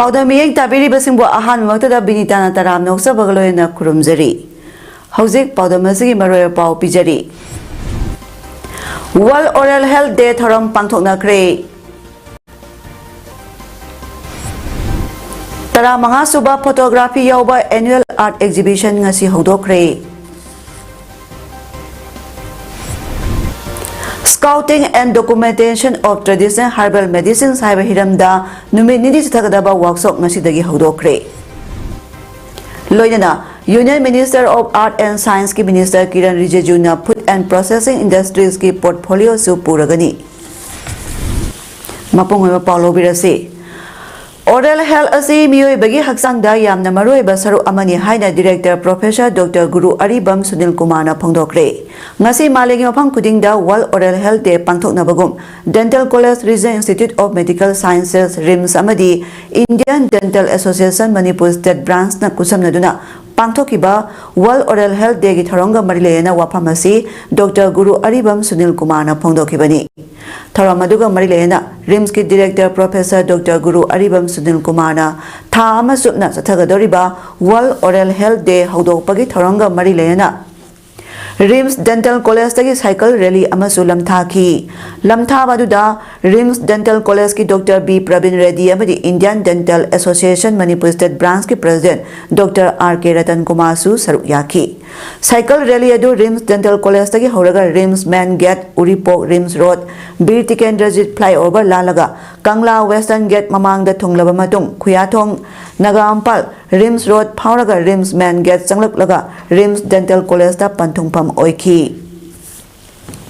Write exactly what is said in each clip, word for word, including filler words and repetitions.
ꯄꯥꯎꯗꯝ ꯃꯤꯠꯌꯦꯡ ꯇꯥꯕꯤꯔꯤꯕꯁꯤꯡꯕꯨ ꯑꯍꯥꯟꯕꯃꯛꯇꯗ ꯕꯤꯅꯤꯇꯥꯅ ꯇꯔꯥꯝꯅ ꯑꯣꯛꯆꯕꯒ ꯂꯣꯏꯅꯅ ꯈꯨꯔꯨꯝꯖꯔꯤ꯫ ꯍꯧꯖꯤꯛ ꯄꯥꯎꯗꯝ ꯑꯁꯤꯒꯤ ꯃꯔꯨꯑꯣꯏꯕ ꯄꯥꯎ ꯄꯤꯖꯔꯤ꯫ World Oral Health Day ꯊꯧꯔꯝ ꯄꯥꯡꯊꯣꯛꯅꯈ꯭ꯔꯦ꯫ ꯇꯔꯥꯃꯉꯥ ꯁꯨꯕ photography ꯌꯥꯎꯕ annual art exhibition ꯉꯁꯤ ꯍꯧꯗꯣꯛꯈ꯭ꯔꯦ꯫ Scouting and Documentation of Traditional Herbal Medicines ꯍꯥꯏꯕ ꯍꯤꯔꯝꯗ ꯅꯨꯃꯤꯠ ꯅꯤꯅꯤ ꯆꯠꯊꯒꯗꯕ workshop ꯉꯁꯤꯗꯒꯤ ꯍꯧꯗꯣꯛꯈ꯭ꯔꯦ꯫ ꯂꯣꯏꯅꯅ Union Minister of Art and Science ꯀꯤ Minister Kiran ꯔꯤꯖꯤꯖꯨꯅ Food and Processing Industries ꯀꯤ portfolio ꯁꯨ ꯄꯨꯔꯒꯅꯤ꯫ ꯃꯄꯨꯡ ꯑꯣꯏꯕ ꯄꯥꯎ ꯂꯧꯕꯤꯔꯁꯤ꯫ Oral health ꯑꯁꯤ ꯃꯤꯑꯣꯏꯕꯒꯤ ꯍꯛꯆꯥꯡꯗ ꯌꯥꯝꯅ ꯃꯔꯨꯑꯣꯏꯕ ꯁꯔꯨꯛ ꯑꯃꯅꯤ ꯍꯥꯏꯅ Director Professor Doctor ꯒꯨꯔꯨ ꯑꯔꯤꯕꯝ ꯁꯨꯅꯤꯜ ꯀꯨꯃꯥꯔꯅ ꯐꯣꯡꯗꯣꯛꯈ꯭ꯔꯦ꯫ ꯉꯁꯤ ꯃꯥꯂꯦꯝꯒꯤ ꯃꯐꯝ ꯈꯨꯗꯤꯡꯗ World Oral Health Day ꯄꯥꯡꯊꯣꯛꯅꯕꯒꯨꯝ, Dental College, Regional Institute of Medical Sciences, RIMS, ꯑꯃꯗꯤ Indian Dental Association Manipur State Branch ꯅ ꯈꯨꯠꯁꯝꯅꯗꯨꯅ ꯄꯥꯡꯊꯣꯛꯈꯤꯕ World Oral Health Day ꯒꯤ ꯊꯧꯔꯝꯒ ꯃꯔꯤ ꯂꯩꯅꯅ ꯋꯥꯐꯝ ꯑꯁꯤ Doctor ꯒꯨꯔꯨ ꯑꯔꯤꯕꯝ ꯁꯨꯅꯤꯜ ꯀꯨꯃꯥꯔꯅ ꯐꯣꯡꯗꯣꯛꯈꯤꯕꯅꯤ꯫ ꯊꯧꯔꯝ ꯑꯗꯨꯒ ꯃꯔꯤ ꯂꯩꯅꯅ RIMS ꯀꯤ Director Professor Doctor ꯒꯨꯔꯨ ꯑꯔꯤꯕꯝ ꯁꯨꯅꯤꯜ ꯀꯨꯃꯥꯔꯅ ꯊꯥ ꯑꯃ ꯆꯨꯞꯅ ꯆꯠꯊꯒꯗꯧꯔꯤꯕ World Oral Health Day ꯍꯧꯗꯣꯛꯄꯒꯤ ꯊꯧꯔꯝꯒ ꯃꯔꯤ ꯂꯩꯅꯅ RIMS Dental College ꯇꯒꯤ cycle rally ꯑꯃꯁꯨ ꯂꯝꯊꯥꯈꯤ꯫ ꯂꯝꯊꯥꯕ ꯑꯗꯨꯗ RIMS Dental College ꯀꯤ Doctor ꯕꯤ ꯄ꯭ꯔꯕꯤꯟ ꯔꯦꯗꯤ ꯑꯃꯗꯤ Indian Dental Association Manipur State Branch ꯀꯤ President Doctor ꯑꯥꯔ ꯀꯦ ꯔꯇꯟ ꯀꯨꯃꯥꯔꯁꯨ ꯁꯔꯨꯛ ꯌꯥꯈꯤ꯫ Cycle rally ꯑꯗꯨ RIMS Dental College ꯇꯒꯤ ꯍꯧꯔꯒ RIMS Main Gate, ꯎꯔꯤꯄꯣꯛ RIMS Road, Bir Tikendrajit flyover ꯂꯥꯜꯂꯒ ꯀꯪꯂꯥ Western Gate ꯃꯃꯥꯡꯗ ꯊꯨꯡꯂꯕ ꯃꯇꯨꯡ, ꯈꯨꯌꯥꯊꯣꯡ, ꯅꯒꯥꯝꯄꯥꯜ, RIMS Road ꯐꯥꯎꯔꯒ RIMS Main Gate ꯆꯪꯂꯛꯂꯒ RIMS Dental College ꯇ ꯄꯟꯊꯨꯡꯐꯝ ꯑꯣꯏꯈꯤ꯫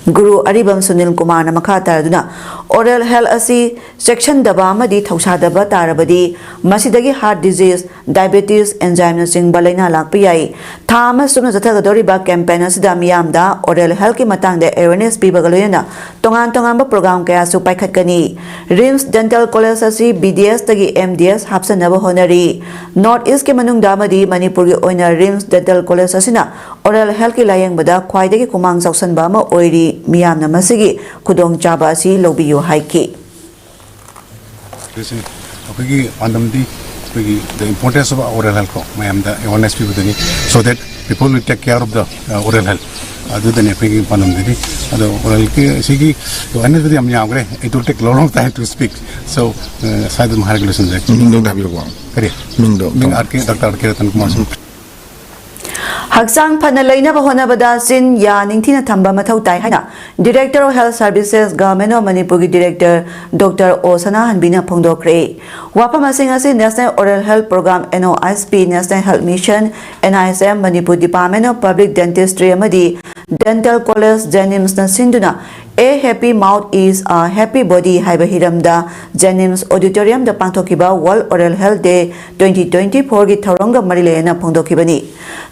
ꯒꯨꯔꯨ ꯑꯔꯤꯕꯝ ꯁꯨꯅꯤꯜ ꯀꯨꯃꯥꯔꯅ ꯃꯈꯥ ꯇꯥꯔꯗꯨꯅ, Oral health ꯑꯁꯤ ꯆꯦꯛꯁꯤꯟꯗꯕ ꯑꯃꯗꯤ ꯊꯧꯁꯥꯗꯕ ꯇꯥꯔꯕꯗꯤ ꯃꯁꯤꯗꯒꯤ heart disease, diabetes, enzyme ꯅꯆꯤꯡꯕ ꯂꯥꯏꯅꯥ ꯂꯥꯛꯄ ꯌꯥꯏ꯫ ꯊꯥ ꯑꯃ ꯆꯨꯞꯅ ꯆꯠꯊꯒꯗꯧꯔꯤꯕ campaign ꯑꯁꯤꯗ ꯃꯤꯌꯥꯝꯗ oral health ꯀꯤ ꯃꯇꯥꯡꯗ awareness ꯄꯤꯕꯒ ꯂꯣꯏꯅꯅ ꯇꯣꯉꯥꯟ ꯇꯣꯉꯥꯟꯕ program ꯀꯌꯥꯁꯨ ꯄꯥꯏꯈꯠꯀꯅꯤ꯫ RIMS Dental College ꯑꯁꯤ BDS ꯇꯒꯤ MDS ꯍꯥꯞꯆꯟꯅꯕ ꯍꯣꯠꯅꯔꯤ꯫ North East ꯀꯤ ꯃꯅꯨꯡꯗ ꯑꯃꯗꯤ ꯃꯅꯤꯄꯨꯔꯒꯤ ꯑꯣꯏꯅ RIMS Dental College ꯑꯁꯤꯅ oral health ꯀꯤ ꯂꯥꯌꯦꯡꯕꯗ ꯈ꯭ꯋꯥꯏꯗꯒꯤ ꯈꯨꯃꯥꯡ ꯆꯥꯎꯁꯟꯕ ꯑꯃ ꯑꯣꯏꯔꯤ꯫ ꯃꯤꯌꯥꯝꯅ ꯃꯁꯤꯒꯤ ꯈꯨꯗꯣꯡꯆꯥꯕ ꯑꯁꯤ ꯂꯧꯕꯤꯌꯨ ꯍꯥꯏꯈꯤ꯫ ꯑꯩꯈꯣꯏꯒꯤ ꯄꯥꯟꯗꯝꯗꯤ ꯑꯩꯈꯣꯏꯒꯤ the importance of oral health ꯀꯣ, ꯃꯌꯥꯝꯗ awareness ꯄꯤꯕꯗꯨꯅꯤ, so that people will take care of the oral health. ꯑꯗꯨꯗꯅꯤ ꯑꯩꯈꯣꯏꯒꯤ ꯄꯥꯟꯗꯝꯗꯨꯗꯤ. ꯑꯗꯣ oralꯒꯤ ꯁꯤꯒꯤ awarenessꯕꯨꯗꯤ ꯌꯥꯝ ꯌꯥꯝꯈ꯭ꯔꯦ. It will take long, long time to speak. So, ꯁ꯭ꯋꯥꯏꯗ ꯑꯗꯨꯝ ꯍꯥꯏꯔꯒ ꯂꯣꯏꯁꯤꯟꯖꯔꯒꯦ. ꯃꯤꯡꯗꯣ ꯑꯝꯇ ꯍꯥꯏꯕꯤꯔꯛꯑꯣ꯫ ꯀꯔꯤ? ꯃꯤꯡꯗꯣ? ꯃꯤꯡ ꯑꯥꯔ ꯀꯦ, ꯗꯥꯛꯇꯔ ꯑꯥꯔ ꯀꯦ ꯔꯇꯟ ꯀꯨꯃꯥꯔ ꯁꯤꯡ꯫ ꯍꯛꯆꯥꯡ ꯐꯅ ꯂꯩꯅꯕ ꯍꯣꯠꯅꯕꯗ ꯆꯤꯟ, ꯌꯥ ꯅꯤꯡꯊꯤꯅ ꯊꯝꯕ ꯃꯊꯧ ꯇꯥꯏ ꯍꯥꯏꯅ Director of Health Services, Government of ꯃꯅꯤꯄꯨꯔꯒꯤ Director Doctor ꯑꯣ ꯁꯅꯥꯍꯟꯕꯤꯅ ꯐꯣꯡꯗꯣꯛꯈ꯭ꯔꯦ꯫ ꯋꯥꯐꯝ ꯑꯁꯤꯡ ꯑꯁꯤ National Oral Health Program, N O H P, National Health Mission, N H M, Manipur Department of Public Dentistry ꯑꯃꯗꯤ Dental College, JNIMSꯅ ꯁꯤꯟꯗꯨꯅ A Happy Mouth is a Happy Body ꯍꯥꯏꯕ ꯍꯤꯔꯝꯗ JNIMS Auditoriumꯗ ꯄꯥꯡꯊꯣꯛꯈꯤꯕ World Oral Health Day twenty twenty fourꯒꯤ ꯊꯧꯔꯝꯒ ꯃꯔꯤ ꯂꯩꯅꯅ ꯐꯣꯡꯗꯣꯛꯈꯤꯕꯅꯤ꯫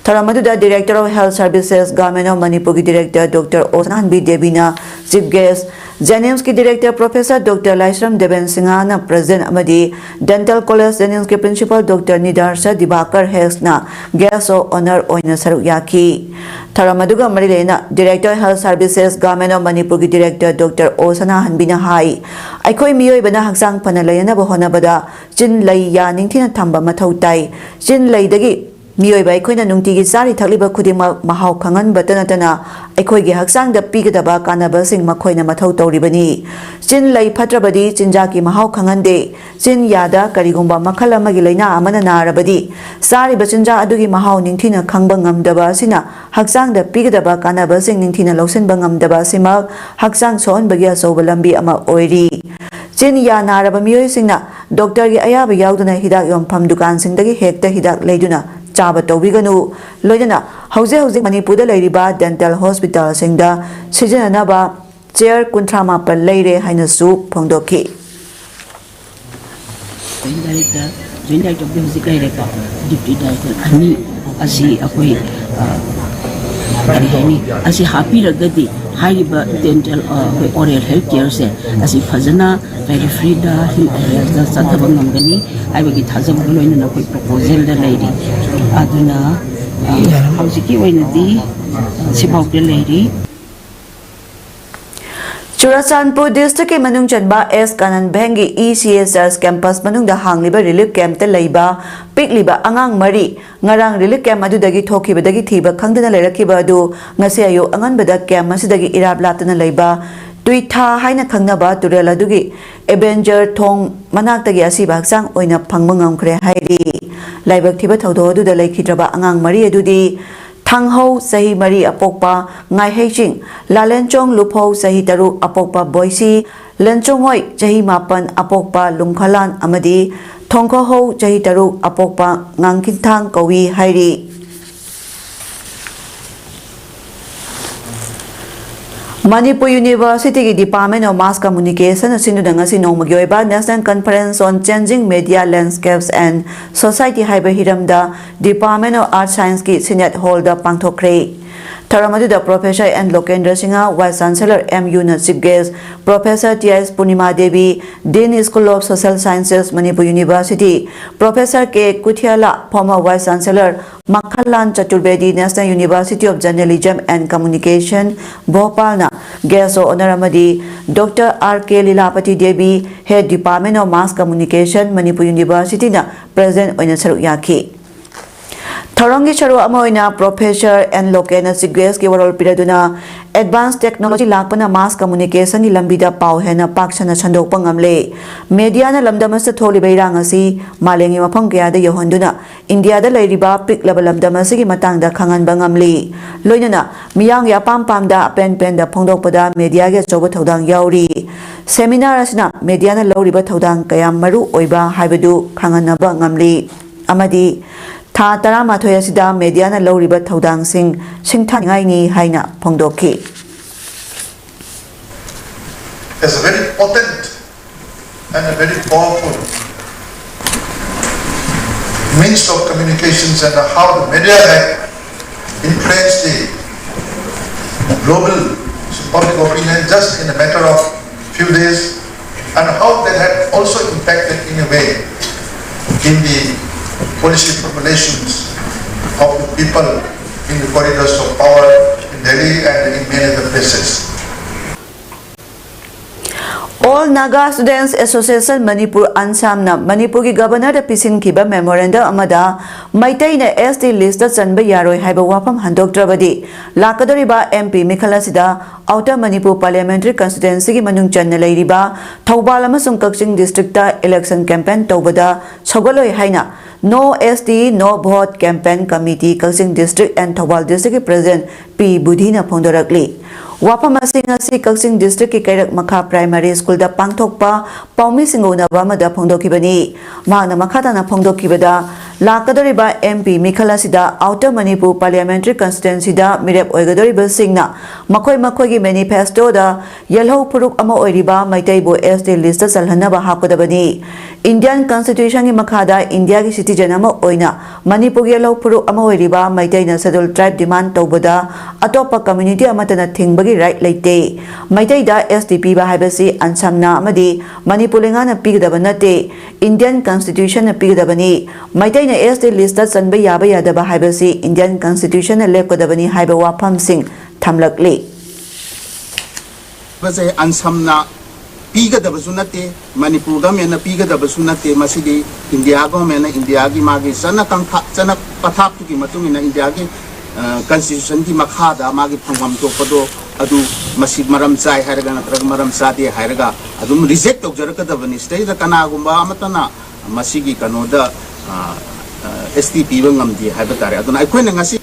ꯊꯧꯔꯝ ꯑꯗꯨꯗ Director of Health Services, Government of ꯃꯅꯤꯄꯨꯔꯒꯤ Director Doctor ꯑꯣ ꯁꯅꯥꯍꯟꯕꯤ ꯗꯦꯕꯤꯅ Chief Guest, JNIMSꯀꯤ Director Professor Doctor ꯂꯥꯏꯁ꯭ꯔꯝ ꯗꯦꯕꯦꯟ ꯁꯤꯡꯍꯅ President ꯑꯃꯗꯤ Dental College JNIMSꯀꯤ Principal Doctor ꯅꯤꯗꯥꯔꯁ ꯗꯤꯕꯥꯀꯔ ꯍꯦꯛꯁꯅ Guest of Honour ꯑꯣꯏꯅ ꯁꯔꯨꯛ ꯌꯥꯈꯤ꯫ ꯊꯧꯔꯝ ꯑꯗꯨꯒ ꯃꯔꯤ ꯂꯩꯅꯅ Director Health Services, Government of ꯃꯅꯤꯄꯨꯔꯒꯤ Director Doctor ꯑꯣ ꯁꯅꯥꯍꯟꯕꯤꯅ ꯍꯥꯏ, ꯑꯩꯈꯣꯏ ꯃꯤꯑꯣꯏꯕꯅ ꯍꯛꯆꯥꯡ ꯐꯅ ꯂꯩꯅꯅꯕ ꯍꯣꯠꯅꯕꯗ ꯆꯤꯟ, ꯂꯩ, ꯌꯥ ꯅꯤꯡꯊꯤꯅ ꯊꯝꯕ ꯃꯊꯧ ꯇꯥꯏ꯫ ꯆꯤꯟ, ꯂꯩꯗꯒꯤ ꯃꯤꯑꯣꯏꯕ ꯑꯩꯈꯣꯏꯅ ꯅꯨꯡꯇꯤꯒꯤ ꯆꯥꯔꯤ ꯊꯛꯂꯤꯕ ꯈꯨꯗꯤꯡꯃꯛ ꯃꯍꯥꯎ ꯈꯪꯍꯟꯕꯇ ꯅꯠꯇꯅ ꯑꯩꯈꯣꯏꯒꯤ ꯍꯛꯆꯥꯡꯗ ꯄꯤꯒꯗꯕ ꯀꯥꯟꯅꯕꯁꯤꯡ ꯃꯈꯣꯏꯅ ꯃꯊꯧ ꯇꯧꯔꯤꯕꯅꯤ꯫ ꯆꯤꯟ, ꯂꯩ ꯐꯠꯇ꯭ꯔꯕꯗꯤ ꯆꯤꯟꯖꯥꯛꯀꯤ ꯃꯍꯥꯎ ꯈꯪꯍꯟꯗꯦ꯫ ꯆꯤꯟ, ꯌꯥꯗ ꯀꯔꯤꯒꯨꯝꯕ ꯃꯈꯜ ꯑꯃꯒꯤ ꯂꯩꯅꯥ ꯑꯃꯅ ꯅꯥꯔꯕꯗꯤ ꯆꯥꯔꯤꯕ ꯆꯤꯟꯖꯥꯛ ꯑꯗꯨꯒꯤ ꯃꯍꯥꯎ ꯅꯤꯡꯊꯤꯅ ꯈꯪꯕ ꯉꯝꯗꯕ ꯑꯁꯤꯅ ꯍꯛꯆꯥꯡꯗ ꯄꯤꯒꯗꯕ ꯀꯥꯟꯅꯕꯁꯤꯡ ꯅꯤꯡꯊꯤꯅ ꯂꯧꯁꯤꯟꯕ ꯉꯝꯗꯕ ꯑꯁꯤꯃꯛ ꯍꯛꯆꯥꯡ ꯁꯣꯛꯍꯟꯕꯒꯤ ꯑꯆꯧꯕ ꯂꯝꯕꯤ ꯑꯃ ꯑꯣꯏꯔꯤ꯫ ꯆꯤꯟ, ꯌꯥ ꯅꯥꯔꯕ ꯃꯤꯑꯣꯏꯁꯤꯡꯅ ꯗꯣꯛꯇꯔꯒꯤ ꯑꯌꯥꯕ ꯌꯥꯎꯗꯅ ꯍꯤꯗꯥꯛ ꯌꯣꯟꯐꯝ ꯗꯨꯀꯥꯟꯁꯤꯡꯗꯒꯤ ꯍꯦꯛꯇ ꯍꯤꯗꯥꯛ ꯂꯩꯗꯨꯅ ꯆꯥꯕ ꯇꯧꯕꯤꯒꯅꯨ꯫ ꯂꯣꯏꯅꯅ ꯍꯧꯖꯤꯛ ꯍꯧꯖꯤꯛ ꯃꯅꯤꯄꯨꯔꯗ ꯂꯩꯔꯤꯕ dental hospitalꯁꯤꯡꯗ ꯁꯤꯖꯤꯟꯅꯅꯕ chair ꯀꯨꯟꯊ꯭ꯔꯥ ꯃꯥꯄꯟ ꯂꯩꯔꯦ ꯍꯥꯏꯅꯁꯨ ꯐꯣꯡꯗꯣꯛꯈꯤ꯫ Joint Director, Joint Directorꯗꯤ ꯍꯧꯖꯤꯛ ꯂꯩꯔꯦꯀꯣ, Deputy Director ꯑꯅꯤ ꯑꯁꯤ ꯑꯩꯈꯣꯏ, ꯑ, ꯀꯔꯤ ꯍꯥꯏꯅꯤ, ꯑꯁꯤ ꯍꯥꯞꯄꯤꯔꯒꯗꯤ ꯍꯥꯏꯔꯤꯕ dental, ꯑ, ꯑꯩꯈꯣꯏ oral health careꯁꯦ ꯑꯁꯤ ꯐꯖꯅ ꯄꯦꯔꯤꯐꯦꯔꯤꯗ ꯍꯤꯜ ꯑꯦꯔꯤꯌꯥꯗ ꯆꯠꯊꯕ ꯉꯝꯒꯅꯤ ꯍꯥꯏꯕꯒꯤ ꯊꯥꯖꯕꯒ ꯂꯣꯏꯅꯅ ꯑꯩꯈꯣꯏ proposalꯗ ꯂꯩꯔꯤ꯫ ꯑꯗꯨꯅ, ꯑ, ꯍꯧꯖꯤꯛꯀꯤ ꯑꯣꯏꯅꯗꯤ, ꯑ, ꯁꯤꯐꯥꯎꯗ ꯂꯩꯔꯤ꯫ ꯆꯨꯔꯆꯥꯟꯄꯨꯔ ꯗꯤꯁꯇ꯭ꯔꯤꯛꯀꯤ ꯃꯅꯨꯡ ꯆꯟꯕ ꯑꯦꯁ ꯀꯥꯅꯟ ꯕꯦꯡꯒꯤ ꯏ ꯁꯤ ꯑꯦꯁ ꯆꯔꯆ ꯀꯦꯝꯄꯁ ꯃꯅꯨꯡꯗ ꯍꯥꯡꯂꯤꯕ ꯔꯤꯂꯤꯐ ꯀꯦꯝꯞꯇ ꯂꯩꯕ ꯄꯤꯛꯂꯤꯕ ꯑꯉꯥꯡ ꯃꯔꯤ ꯉꯔꯥꯡ ꯔꯤꯂꯤꯐ ꯀꯦꯝꯞ ꯑꯗꯨꯗꯒꯤ ꯊꯣꯛꯈꯤꯕꯗꯒꯤ ꯊꯤꯕ ꯈꯪꯗꯅ ꯂꯩꯔꯛꯈꯤꯕ ꯑꯗꯨ ꯉꯁꯤ ꯑꯌꯨꯛ ꯑꯉꯟꯕꯗ ꯀꯦꯝꯞ ꯑꯁꯤꯗꯒꯤ ꯏꯔꯥꯞ ꯂꯥꯞꯇꯅ ꯂꯩꯕ ꯇꯨꯏꯊꯥ ꯍꯥꯏꯅ ꯈꯪꯅꯕ ꯇꯨꯔꯦꯜ ꯑꯗꯨꯒꯤ ꯑꯦꯕꯦꯟꯖꯔ ꯊꯣꯡ ꯃꯅꯥꯛꯇꯒꯤ ꯑꯁꯤꯕ ꯍꯛꯆꯥꯡ ꯑꯣꯏꯅ ꯐꯪꯕ ꯉꯝꯈ꯭ꯔꯦ ꯍꯥꯏꯔꯤ꯫ ꯂꯥꯏꯕꯛ ꯊꯤꯕ ꯊꯧꯗꯣꯛ ꯑꯗꯨꯗ ꯂꯩꯈꯤꯗ꯭ꯔꯕ ꯑꯉꯥꯡ ꯃꯔꯤ ꯑꯗꯨꯗꯤ ꯊꯥꯡꯍꯧ ꯆꯍꯤ ꯃꯔꯤ ꯑꯄꯣꯛꯄ ꯉꯥꯏꯍꯩꯆꯤꯡ, ꯂꯥꯂꯦꯟꯆꯣꯡ ꯂꯨꯐꯧ ꯆꯍꯤ ꯇꯔꯨꯛ ꯑꯄꯣꯛꯄ ꯕꯣꯏꯁꯤ, ꯂꯦꯟꯆꯣꯡꯉꯣꯏ ꯆꯍꯤ ꯃꯥꯄꯟ ꯑꯄꯣꯛꯄ ꯂꯨꯝꯈꯂꯥꯟ ꯑꯃꯗꯤ ꯊꯣꯡꯈꯣꯍꯧ ꯆꯍꯤ ꯇꯔꯨꯛ ꯑꯄꯣꯛꯄ ꯉꯥꯡꯈꯤꯟꯊꯥꯡ ꯀꯧꯏ ꯍꯥꯏꯔꯤ꯫ ꯃꯅꯤꯄꯨꯔ ꯌꯨꯅꯤꯚꯔꯁꯤꯇꯤꯒꯤ Department of Mass Communication ꯁꯤꯟꯗꯨꯅ ꯉꯁꯤ ꯅꯣꯡꯃꯒꯤ ꯑꯣꯏꯕ National Conference on Changing Media Landscapes and Society ꯍꯥꯏꯕ ꯍꯤꯔꯝꯗ Department of Earth Scienceꯀꯤ Senate Hallꯗ ꯄꯥꯡꯊꯣꯛꯈ꯭ꯔꯦ꯫ ꯊꯧꯔꯝ ꯑꯗꯨꯗ Professor N Lokendra Singh, Vice Chancellor M ꯌꯨꯅ Chief Guest, Professor T S Purnima Devi, Dean School of Social Sciences, Manipur University, Professor K Kuthiala, former Vice Chancellor Makhanlal Chaturvedi, National University of Journalism and Communication, ꯚꯣꯄꯥꯜꯅ Guest of Honour ꯑꯃꯗꯤ doctor R K Lilapati Devi, Head Department of Mass Communication, Manipur Universityꯅ President ꯑꯣꯏꯅ ꯁꯔꯨꯛ ꯌꯥꯈꯤ꯫ ꯊꯧꯔꯝꯒꯤ ꯁꯔꯨꯛ ꯑꯃ ꯑꯣꯏꯅ Professor ꯑꯦꯟ ꯂꯣꯀꯦꯟꯅ Chief Guestꯀꯤ ꯋꯥꯔꯣꯜ ꯄꯤꯔꯗꯨꯅ, Advance technology ꯂꯥꯛꯄꯅ mass communicationꯒꯤ ꯂꯝꯕꯤꯗ ꯄꯥꯎ ꯍꯦꯟꯅ ꯄꯥꯛ ꯁꯟꯅ ꯁꯟꯗꯣꯛꯄ ꯉꯝꯂꯦ꯫ Mediaꯅ ꯂꯝꯗꯝ ꯑꯁꯤꯗ ꯊꯣꯛꯂꯤꯕ ꯏꯔꯥꯡ ꯑꯁꯤ ꯃꯥꯂꯦꯝꯒꯤ ꯃꯐꯝ ꯀꯌꯥꯗ ꯌꯧꯍꯟꯗꯨꯅ ꯏꯟꯗꯤꯌꯥꯗ ꯂꯩꯔꯤꯕ ꯄꯤꯛꯂꯕ ꯂꯝꯗꯝ ꯑꯁꯤꯒꯤ ꯃꯇꯥꯡꯗ ꯈꯪꯍꯟꯕ ꯉꯝꯂꯤ꯫ ꯂꯣꯏꯅꯅ ꯃꯤꯌꯥꯝꯒꯤ ꯑꯄꯥꯝ ꯄꯥꯝꯗ ꯑꯄꯦꯟ ꯄꯦꯟꯗ ꯐꯣꯡꯗꯣꯛꯄꯗ mediaꯒꯤ ꯑꯆꯧꯕ ꯊꯧꯗꯥꯡ ꯌꯥꯎꯔꯤ꯫ Seminar ꯑꯁꯤꯅ mediaꯅ ꯂꯧꯔꯤꯕ ꯊꯧꯗꯥꯡ ꯀꯌꯥꯝ ꯃꯔꯨ ꯑꯣꯏꯕ ꯍꯥꯏꯕꯗꯨ ꯈꯪꯍꯟꯅꯕ ꯉꯝꯂꯤ ꯑꯃꯗꯤ ꯊꯥ ꯇꯔꯥꯃꯥꯊꯣꯏ ꯑꯁꯤꯗ mediaꯅ ꯂꯧꯔꯤꯕ ꯊꯧꯗꯥꯡꯁꯤꯡ ꯁꯤꯡꯊꯥꯅꯤꯡꯉꯥꯏꯅꯤ ꯍꯥꯏꯅ ꯐꯣꯡꯗꯣꯛꯈꯤ꯫ It's a very potent and a very powerful means of communications, and how the media have influenced the global public opinion just in a matter of few days, and how that had also impacted in a way in the policy formulations of the people in the corridors of power in Delhi and in many other places. All Naga Students Association Manipur, ꯑꯟꯁꯥꯝꯅ ꯃꯅꯤꯄꯨꯔꯒꯤ ꯒꯕꯔꯅꯔꯗ ꯄꯤꯁꯤꯟꯈꯤꯕ memorandum ꯑꯃꯗ ꯃꯩꯇꯩꯅ ꯑꯦꯁ T list ꯆꯟꯕ ꯌꯥꯔꯣꯏ ꯍꯥꯏꯕ ꯋꯥꯐꯝ ꯍꯟꯗꯣꯛꯇ꯭ꯔꯕꯗꯤ ꯂꯥꯛꯀꯗꯧꯔꯤꯕ M P ꯃꯤꯈꯜ ꯑꯁꯤꯗ outer Manipur parliamentary ꯀꯟꯁꯇꯤꯇ꯭ꯋꯦꯟꯁꯤꯒꯤ ꯃꯅꯨꯡ ꯆꯟꯅ ꯂꯩꯔꯤꯕ ꯊꯧꯕꯥꯜ ꯑꯃꯁꯨꯡ ꯀꯛꯆꯤꯡ ꯗꯤꯁꯇ꯭ꯔꯤꯛꯇ ꯏꯂꯦꯛꯁꯟ ꯀꯦꯝꯄꯦꯟ ꯇꯧꯕꯗ ꯁꯧꯒꯠꯂꯣꯏ ꯍꯥꯏꯅ No S T No Vote Campaign Committee, Kakching District and Thoubal Districtꯀꯤ ꯄ꯭ꯔꯦꯁꯤꯗꯦꯟꯠ ꯄꯤ ꯕꯨꯙꯤꯅ ꯐꯣꯡꯗꯣꯔꯛꯂꯤ꯫ ꯋꯥꯐꯝ ꯑꯁꯤ ꯉꯁꯤ ꯀꯛꯆꯤꯡ ꯗꯤꯁꯇ꯭ꯔꯤꯛꯀꯤ ꯀꯩꯔꯛ ꯃꯈꯥ ꯄ꯭ꯔꯥꯏꯃꯥꯔꯤ ꯁ꯭ꯀꯨꯜꯗ ꯄꯥꯡꯊꯣꯛꯄ ꯄꯥꯎꯃꯤꯁꯤꯡꯒ ꯎꯅꯕ ꯑꯃꯗ ꯐꯣꯡꯗꯣꯛꯈꯤꯕꯅꯤ꯫ ꯃꯍꯥꯛꯅ ꯃꯈꯥ ꯇꯥꯅ ꯐꯣꯡꯗꯣꯛꯈꯤꯕꯗ, ꯂꯥꯛꯀꯗꯧꯔꯤꯕ ꯑꯦꯝ ꯄꯤ ꯃꯤꯈꯜ ꯑꯁꯤꯗ ꯑꯥꯎꯇꯔ ꯃꯅꯤꯄꯨꯔ ꯄꯥꯔꯂꯤꯌꯥꯃꯦꯟꯇꯔꯤ ꯀꯟꯁꯇꯤꯇ꯭ꯋꯦꯟꯁꯤꯗ ꯃꯤꯔꯦꯞ ꯑꯣꯏꯒꯗꯧꯔꯤꯕꯁꯤꯡꯅ ꯃꯈꯣꯏ ꯃꯈꯣꯏꯒꯤ ꯃꯦꯅꯤꯐꯦꯁꯇꯣꯗ ꯌꯦꯜꯍꯧ ꯐꯨꯔꯨꯞ ꯑꯃ ꯑꯣꯏꯔꯤꯕ ꯃꯩꯇꯩꯕꯨ ꯑꯦꯁ ꯇꯤ ꯂꯤꯁꯇ ꯆꯜꯍꯟꯅꯕ ꯍꯥꯞꯀꯗꯕꯅꯤ꯫ ꯏꯟꯗꯤꯌꯟ ꯀꯟꯁꯇꯤꯇ꯭ꯌꯨꯁꯟꯒꯤ ꯃꯈꯥꯗ ꯏꯟꯗꯤꯌꯥꯒꯤ ꯁꯤꯇꯤꯖꯦꯟ ꯑꯃ ꯑꯣꯏꯅ ꯃꯅꯤꯄꯨꯔꯒꯤ ꯌꯦꯜꯍꯧ ꯐꯨꯔꯨꯞ ꯑꯃ ꯑꯣꯏꯔꯤꯕ ꯃꯩꯇꯩꯅ ꯁꯦꯗꯨꯜ ꯇ꯭ꯔꯥꯏꯕ ꯗꯤꯃꯥꯟ ꯇꯧꯕꯗ ꯑꯇꯣꯞꯄ ꯀꯝꯃ꯭ꯌꯨꯅꯤꯇꯤ ꯑꯃꯠꯇꯅ ꯊꯤꯡꯕꯒꯤ ꯔꯥꯏꯠ ꯂꯩꯇꯦ꯫ ꯃꯩꯇꯩꯗ ꯑꯦꯁ ꯇꯤ ꯄꯤꯕ ꯍꯥꯏꯕꯁꯤ ꯑꯟꯁꯝꯅ ꯑꯃꯗꯤ ꯃꯅꯤꯄꯨꯔ ꯂꯩꯉꯥꯛꯅ ꯄꯤꯒꯗꯕ ꯅꯠꯇꯦ, ꯏꯟꯗꯤꯌꯟ ꯀꯟꯁꯇꯤꯇ꯭ꯌꯨꯁꯟꯅ ꯄꯤꯒꯗꯕꯅꯤ꯫ ꯃꯩꯇꯩꯅ ꯑꯦꯁ ꯇꯤ ꯂꯤꯁꯇ ꯆꯟꯕ ꯌꯥꯕ ꯌꯥꯗꯕ ꯍꯥꯏꯕꯁꯤ ꯏꯟꯗꯤꯌꯟ ꯀꯟꯁꯇꯤꯇ꯭ꯌꯨꯁꯟꯅ ꯂꯦꯞꯀꯗꯕꯅꯤ ꯍꯥꯏꯕ ꯋꯥꯐꯝꯁꯤꯡ ꯊꯝꯂꯛꯂꯤ꯫ ꯍꯥꯏꯕꯁꯦ ꯑꯟꯁꯝꯅ ꯄꯤꯒꯗꯕꯁꯨ ꯅꯠꯇꯦ, ꯃꯅꯤꯄꯨꯔ ꯒꯃꯦꯟꯅ ꯄꯤꯒꯗꯕꯁꯨ ꯅꯠꯇꯦ꯫ ꯃꯁꯤꯗꯤ ꯏꯟꯗꯤꯌꯥ ꯒꯣꯔꯃꯦꯟꯅ ꯏꯟꯗꯤꯌꯥꯒꯤ ꯃꯥꯒꯤ ꯆꯠꯅ ꯀꯥꯡꯊꯥ-, ꯆꯠꯅ ꯄꯊꯥꯞꯇꯨꯒꯤ ꯃꯇꯨꯡ ꯏꯟꯅ ꯏꯟꯗꯤꯌꯥꯒꯤ, ꯑ, ꯀꯟꯁꯇꯤꯇ꯭ꯌꯨꯁꯟꯒꯤ ꯃꯈꯥꯗ ꯃꯥꯒꯤ ꯐꯪꯐꯝ ꯊꯣꯛꯄꯗꯣ ꯑꯗꯨ ꯃꯁꯤ ꯃꯔꯝ ꯆꯥꯏ ꯍꯥꯏꯔꯒ ꯅꯠꯇ꯭ꯔꯒ ꯃꯔꯝ ꯆꯥꯗꯦ ꯍꯥꯏꯔꯒ ꯑꯗꯨꯝ ꯔꯤꯖꯦꯛ ꯇꯧꯖꯔꯛꯀꯗꯕꯅꯤ꯫ ꯁꯤꯗꯩꯗ ꯀꯅꯥꯒꯨꯝꯕ ꯑꯃꯠꯇꯅ ꯃꯁꯤꯒꯤ ꯀꯩꯅꯣꯗ, ꯑ, ꯑ, ꯑꯦꯁ ꯇꯤ ꯄꯤꯕ ꯉꯝꯗꯦ ꯍꯥꯏꯕ ꯇꯥꯔꯦ꯫ ꯑꯗꯨꯅ ꯑꯩꯈꯣꯏꯅ ꯉꯁꯤ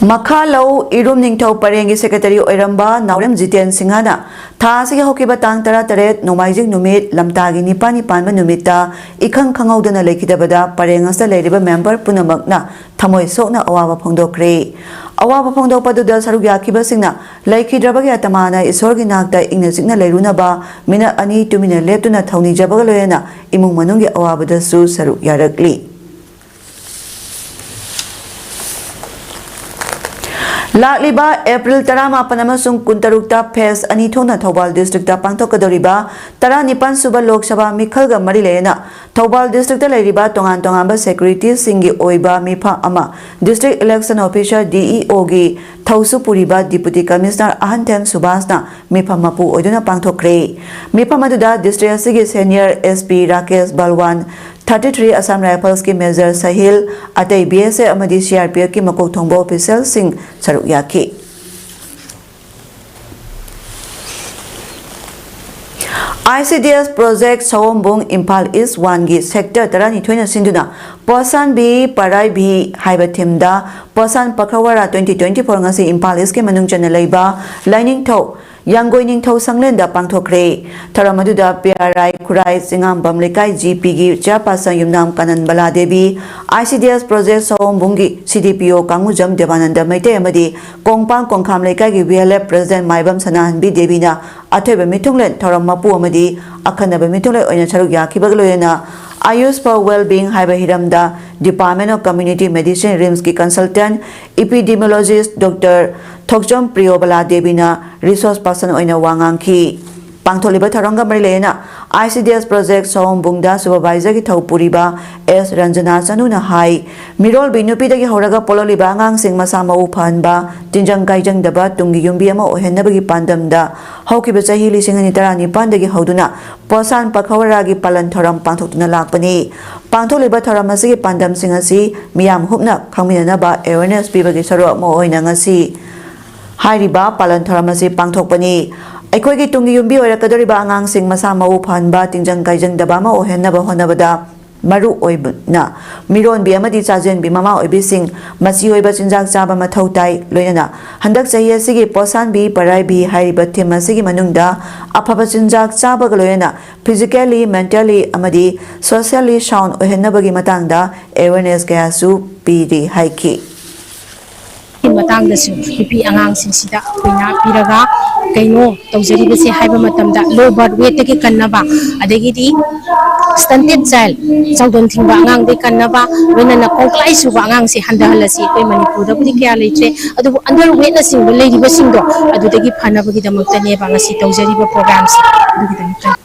ꯃꯈꯥ ꯂꯧ ꯏꯔꯨꯝ ꯅꯤꯡꯊꯧ ꯄꯔꯦꯡꯒꯤ ꯁꯦꯀ꯭ꯔꯦꯇꯔꯤ ꯑꯣꯏꯔꯝꯕ ꯅꯥꯎꯔꯦꯝ ꯖꯤꯇꯦꯟ ꯁꯤꯡꯍꯅ ꯊꯥ ꯑꯁꯤꯒꯤ ꯍꯧꯈꯤꯕ ꯇꯥꯡ ꯇꯔꯥꯇꯔꯦꯠ ꯅꯣꯡꯃꯥꯏꯖꯤꯡ ꯅꯨꯃꯤꯠ ꯂꯝꯇꯥꯒꯤ ꯅꯤꯄꯥꯜꯅꯤ ꯄꯥꯟꯕ ꯅꯨꯃꯤꯠꯇ ꯏꯈꯪ ꯈꯪꯍꯧꯗꯅ ꯂꯩꯈꯤꯗꯕꯗ ꯄꯔꯦꯡ ꯑꯁꯤꯗ ꯂꯩꯔꯤꯕ ꯃꯦꯝꯕꯔ ꯄꯨꯝꯅꯃꯛꯅ ꯊꯃꯣꯏ ꯁꯣꯛꯅ ꯑꯋꯥꯕ ꯐꯣꯡꯗꯣꯛꯈ꯭ꯔꯦ꯫ ꯑꯋꯥꯕ ꯐꯣꯡꯗꯣꯛꯄꯗꯨꯗ ꯁꯔꯨꯛ ꯌꯥꯈꯤꯕꯁꯤꯡꯅ ꯂꯩꯈꯤꯗ꯭ꯔꯕꯒꯤ ꯑꯇꯃꯥꯅ ꯏꯁꯣꯔꯒꯤ ꯅꯥꯛꯇ ꯏꯪꯅ ꯆꯤꯛꯅ ꯂꯩꯔꯨꯅꯕ ꯃꯤꯅꯠ ꯑꯅꯤ ꯇꯨꯃꯤꯟꯅ ꯂꯦꯞꯇꯨꯅ ꯊꯧꯅꯤꯖꯕꯒ ꯂꯣꯏꯅꯅ ꯏꯃꯨꯡ ꯃꯅꯨꯡꯒꯤ ꯑꯋꯥꯕꯗꯁꯨ ꯁꯔꯨꯛ ꯌꯥꯔꯛꯂꯤ꯫ ꯂꯥꯛꯂꯤꯕ ꯑꯦꯄ꯭ꯔꯤꯜ ꯇꯔꯥꯃꯥꯄꯟ ꯑꯃꯁꯨꯡ ꯀꯨꯟꯇꯔꯨꯛꯇ ꯐꯦꯁ ꯑꯅꯤ ꯊꯣꯛꯅ ꯊꯧꯕꯥꯜ ꯗꯤꯁꯇ꯭ꯔꯤꯛꯇ ꯄꯥꯡꯊꯣꯛꯀꯗꯧꯔꯤꯕ ꯇꯔꯥꯅꯤꯄꯥꯟ ꯁꯨꯕ ꯂꯣꯛ ꯁꯚꯥ ꯃꯤꯈꯜꯒ ꯃꯔꯤ ꯂꯩꯅꯅ ꯊꯧꯕꯥꯜ ꯗꯤꯁꯇ꯭ꯔꯤꯛꯇ ꯂꯩꯔꯤꯕ ꯇꯣꯉꯥꯟ ꯇꯣꯉꯥꯟꯕ ꯁꯦꯀ꯭ꯌꯨꯔꯤꯇꯤꯁꯤꯡꯒꯤ ꯑꯣꯏꯕ ꯃꯤꯐꯝ ꯑꯃ ꯗꯤꯁꯇ꯭ꯔꯤꯛ ꯏꯂꯦꯛꯁꯟ ꯑꯣꯐꯤꯁꯥꯔ, ꯗꯤ ꯏ ꯑꯣꯒꯤ ꯊꯧꯁꯨ ꯄꯨꯔꯤꯕ ꯗꯤꯄꯨꯇꯤ ꯀꯃꯤꯁꯅꯔ ꯑꯍꯟꯊꯦꯝ ꯁꯨꯕꯥꯁꯅ ꯃꯤꯐꯝ ꯃꯄꯨ ꯑꯣꯏꯗꯨꯅ ꯄꯥꯡꯊꯣꯛꯈ꯭ꯔꯦ꯫ ꯃꯤꯐꯝ ꯑꯗꯨꯗ ꯗꯤꯁꯇ꯭ꯔꯤꯛ ꯑꯁꯤꯒꯤ senior S P Rakesh Balwan, thirty three Assam ꯔꯥꯏꯐꯜꯁꯀꯤ ꯃꯦꯖꯔ ꯁꯍꯤꯜ, ꯑꯇꯩ ꯕꯤ ꯑꯦꯁ ꯑꯦꯐ ꯑꯃꯗꯤ ꯁꯤ ꯑꯥꯔ ꯄꯤ ꯑꯦꯐꯀꯤ ꯃꯀꯣꯛ ꯊꯣꯡꯕ ꯑꯣꯐꯤꯁꯤꯌꯦꯜꯁꯤꯡ ꯁꯔꯨꯛ ꯌꯥꯈꯤ꯫ I C D S project ꯁꯑꯣꯝꯕꯨꯡ Imphal ꯏꯁ ꯋꯥꯟꯒꯤ ꯁꯦꯛꯇꯔ ꯇꯔꯥꯅꯤꯊꯣꯏꯅ ꯁꯤꯟꯗꯨꯅ ꯄꯣꯁꯥꯟ ꯚꯤ ꯄꯔꯥꯏ ꯚꯤ ꯍꯥꯏꯕ ꯊꯤꯝꯗ ꯄꯣꯁꯥꯟ ꯄꯈꯋꯥꯔꯥ twenty twenty four ꯉꯁꯤ ꯏꯝꯐꯥꯜ ꯏꯁꯀꯤ ꯃꯅꯨꯡ ꯆꯟꯅ ꯂꯩꯕ ꯂꯥꯏꯅꯤꯡꯊꯧ ꯌꯥꯡꯒꯣꯏ ꯅꯤꯡꯊꯧ ꯁꯪꯂꯦꯟꯗ ꯄꯥꯡꯊꯣꯛꯈ꯭ꯔꯦ꯫ ꯊꯧꯔꯝ ꯑꯗꯨꯗ ꯄꯤ ꯑꯥꯔ ꯑꯥꯏ ꯈꯨꯔꯥꯏ ꯆꯤꯡꯉꯥꯝꯕꯝ ꯂꯩꯀꯥꯏ ꯖꯤ ꯄꯤꯒꯤ ꯆꯤꯌꯥꯔꯄꯥꯔꯁꯟ ꯌꯨꯝꯅꯥꯝ ꯀꯥꯅꯟꯕꯂꯥ Devi, I C D S project ꯁꯑꯣꯝꯕꯨꯡꯒꯤ ꯁꯤ ꯗꯤ ꯄꯤ ꯑꯣ ꯀꯥꯡꯉꯨꯖꯝ ꯗꯦꯕꯥꯅꯟꯗ ꯃꯩꯇꯩ ꯑꯃꯗꯤ ꯀꯣꯡꯄꯥꯟ ꯀꯣꯡꯈꯥꯝ ꯂꯩꯀꯥꯏꯒꯤ ꯚꯤ ꯑꯦꯜ ꯑꯦꯐ ꯄ꯭ꯔꯦꯁꯤꯗꯦꯟꯠ ꯃꯥꯏꯕꯝ ꯁꯅꯥꯍꯟꯕꯤ ꯗꯦꯕꯤꯅ ꯑꯊꯣꯏꯕ ꯃꯤꯊꯨꯡꯂꯦꯟ ꯊꯧꯔꯝ ꯃꯄꯨ ꯑꯃꯗꯤ ꯑꯈꯟꯅꯕ ꯃꯤꯊꯨꯡꯂꯦꯟ ꯑꯣꯏꯅ ꯁꯔꯨꯛ ꯌꯥꯈꯤꯕꯒ ꯂꯣꯏꯅꯅ Ayush for Well-being ꯍꯥꯏꯕ ꯍꯤꯔꯝꯗ Department of Community Medicine, ꯔꯤꯝꯁꯀꯤ consultant epidemiologist doctor Thokchom Priyobala ꯗꯦꯕꯤꯅ resource person ꯑꯣꯏꯅ ꯋꯥ ꯉꯥꯡꯈꯤ꯫ ꯄꯥꯡꯊꯣꯛꯂꯤꯕ ꯊꯧꯔꯝꯒ ꯃꯔꯤ ꯂꯩꯅꯅ I C D S project ꯁꯑꯣꯝꯕꯨꯡꯗ ꯁꯨꯄꯔꯚꯥꯏꯖꯔꯒꯤ ꯊꯧ ꯄꯨꯔꯤꯕ ꯑꯦꯁ ꯔꯟꯖꯅꯥ ꯆꯅꯨꯅ ꯍꯥꯏ, ꯃꯤꯔꯣꯜꯕꯤ ꯅꯨꯄꯤꯗꯒꯤ ꯍꯧꯔꯒ ꯄꯣꯛꯂꯛꯂꯤꯕ ꯑꯉꯥꯡꯁꯤꯡ ꯃꯁꯥ ꯃꯎ ꯐꯍꯟꯕ, ꯇꯤꯟꯖꯪ ꯀꯥꯏꯖꯪꯗꯕ ꯇꯨꯡꯒꯤ ꯌꯨꯝꯕꯤ ꯑꯃ ꯑꯣꯏꯍꯟꯅꯕꯒꯤ ꯄꯥꯟꯗꯝꯗ ꯍꯧꯈꯤꯕ ꯆꯍꯤ ꯂꯤꯁꯤꯡ ꯑꯅꯤ ꯇꯔꯥꯅꯤꯄꯥꯟꯗꯒꯤ ꯍꯧꯗꯨꯅ ꯄꯣꯁꯥꯟ ꯄꯈꯋꯥꯔꯥꯒꯤ ꯄꯥꯂꯟ ꯊꯧꯔꯝ ꯄꯥꯡꯊꯣꯛꯇꯨꯅ ꯂꯥꯛꯄꯅꯤ꯫ ꯄꯥꯡꯊꯣꯛꯂꯤꯕ ꯊꯧꯔꯝ ꯑꯁꯤꯒꯤ ꯄꯥꯟꯗꯝꯁꯤꯡ ꯑꯁꯤ ꯃꯤꯌꯥꯝ ꯍꯨꯞꯅ ꯈꯪꯃꯤꯟꯅꯅꯕ awareness ꯄꯤꯕꯒꯤ ꯁꯔꯨꯛ ꯑꯃ ꯑꯣꯏꯅ ꯉꯁꯤ ꯍꯥꯏꯔꯤꯕ ꯄꯥꯂꯟ ꯊꯧꯔꯝ ꯑꯁꯤ ꯄꯥꯡꯊꯣꯛꯄꯅꯤ꯫ ꯑꯩꯈꯣꯏꯒꯤ ꯇꯨꯡꯒꯤ ꯌꯨꯝꯕꯤ ꯑꯣꯏꯔꯛꯀꯗꯧꯔꯤꯕ ꯑꯉꯥꯡꯁꯤꯡ ꯃꯁꯥ ꯃꯎ ꯐꯍꯟꯕ, ꯇꯤꯟꯖꯪ ꯀꯥꯏꯖꯪꯗꯕ ꯑꯃ ꯑꯣꯏꯍꯟꯅꯕ ꯍꯣꯠꯅꯕꯗ ꯃꯔꯨ ꯑꯣꯏꯕꯅ ꯃꯤꯔꯣꯟꯕꯤ ꯑꯃꯗꯤ ꯆꯥꯖꯦꯟꯕꯤ ꯃꯃꯥ ꯑꯣꯏꯕꯤꯁꯤꯡ ꯃꯆꯤ ꯑꯣꯏꯕ ꯆꯤꯟꯖꯥꯛ ꯆꯥꯕ ꯃꯊꯧ ꯇꯥꯏ꯫ ꯂꯣꯏꯅꯅ ꯍꯟꯗꯛ ꯆꯍꯤ ꯑꯁꯤꯒꯤ ꯄꯣꯁꯥꯟ ꯚꯤ ꯄꯔꯥꯏ ꯚꯤ ꯍꯥꯏꯔꯤꯕ theme ꯑꯁꯤꯒꯤ ꯃꯅꯨꯡꯗ ꯑꯐꯕ ꯆꯤꯟꯖꯥꯛ ꯆꯥꯕꯒ ꯂꯣꯏꯅꯅ physically, mentally ꯑꯃꯗꯤ socially sound ꯑꯣꯏꯍꯟꯅꯕꯒꯤ ꯃꯇꯥꯡꯗ awareness ꯀꯌꯥꯁꯨ ꯄꯤꯔꯤ ꯍꯥꯏꯈꯤ꯫ ꯃꯇꯥꯡꯗꯁꯨ ꯅꯨꯄꯤ ꯑꯉꯥꯡꯁꯤꯡꯁꯤꯗ ꯑꯩꯈꯣꯏꯅ ꯄꯤꯔꯒ ꯀꯩꯅꯣ ꯇꯧꯖꯔꯤꯕꯁꯦ ꯍꯥꯏꯕ ꯃꯇꯝꯗ low birth weightꯇꯒꯤ ꯀꯟꯅꯕ, ꯑꯗꯒꯤꯗꯤ Stunted child, ꯆꯥꯎꯗꯝ ꯊꯤꯡꯕ ꯑꯉꯥꯡꯗꯩ ꯀꯟꯅꯕ, ꯂꯣꯏꯅꯅ ꯈꯣꯡꯀꯂꯥꯏ ꯁꯨꯕ ꯑꯉꯥꯡꯁꯦ ꯍꯟꯊꯍꯜꯂꯁꯤ꯫ ꯑꯩꯈꯣꯏ ꯃꯅꯤꯄꯨꯔꯗꯕꯨꯗꯤ ꯀꯌꯥ ꯂꯩꯇ꯭ꯔꯦ, ꯑꯗꯨꯕꯨ underweightꯅꯆꯤꯡꯕ ꯂꯩꯔꯤꯕꯁꯤꯡꯗꯣ ꯑꯗꯨꯗꯒꯤ ꯐꯅꯕꯒꯤꯗꯃꯛꯇꯅꯦꯕ ꯉꯁꯤ ꯇꯧꯖꯔꯤꯕ programꯁꯦ꯫ ꯑꯗꯨꯒꯤꯗꯃꯛꯇ꯫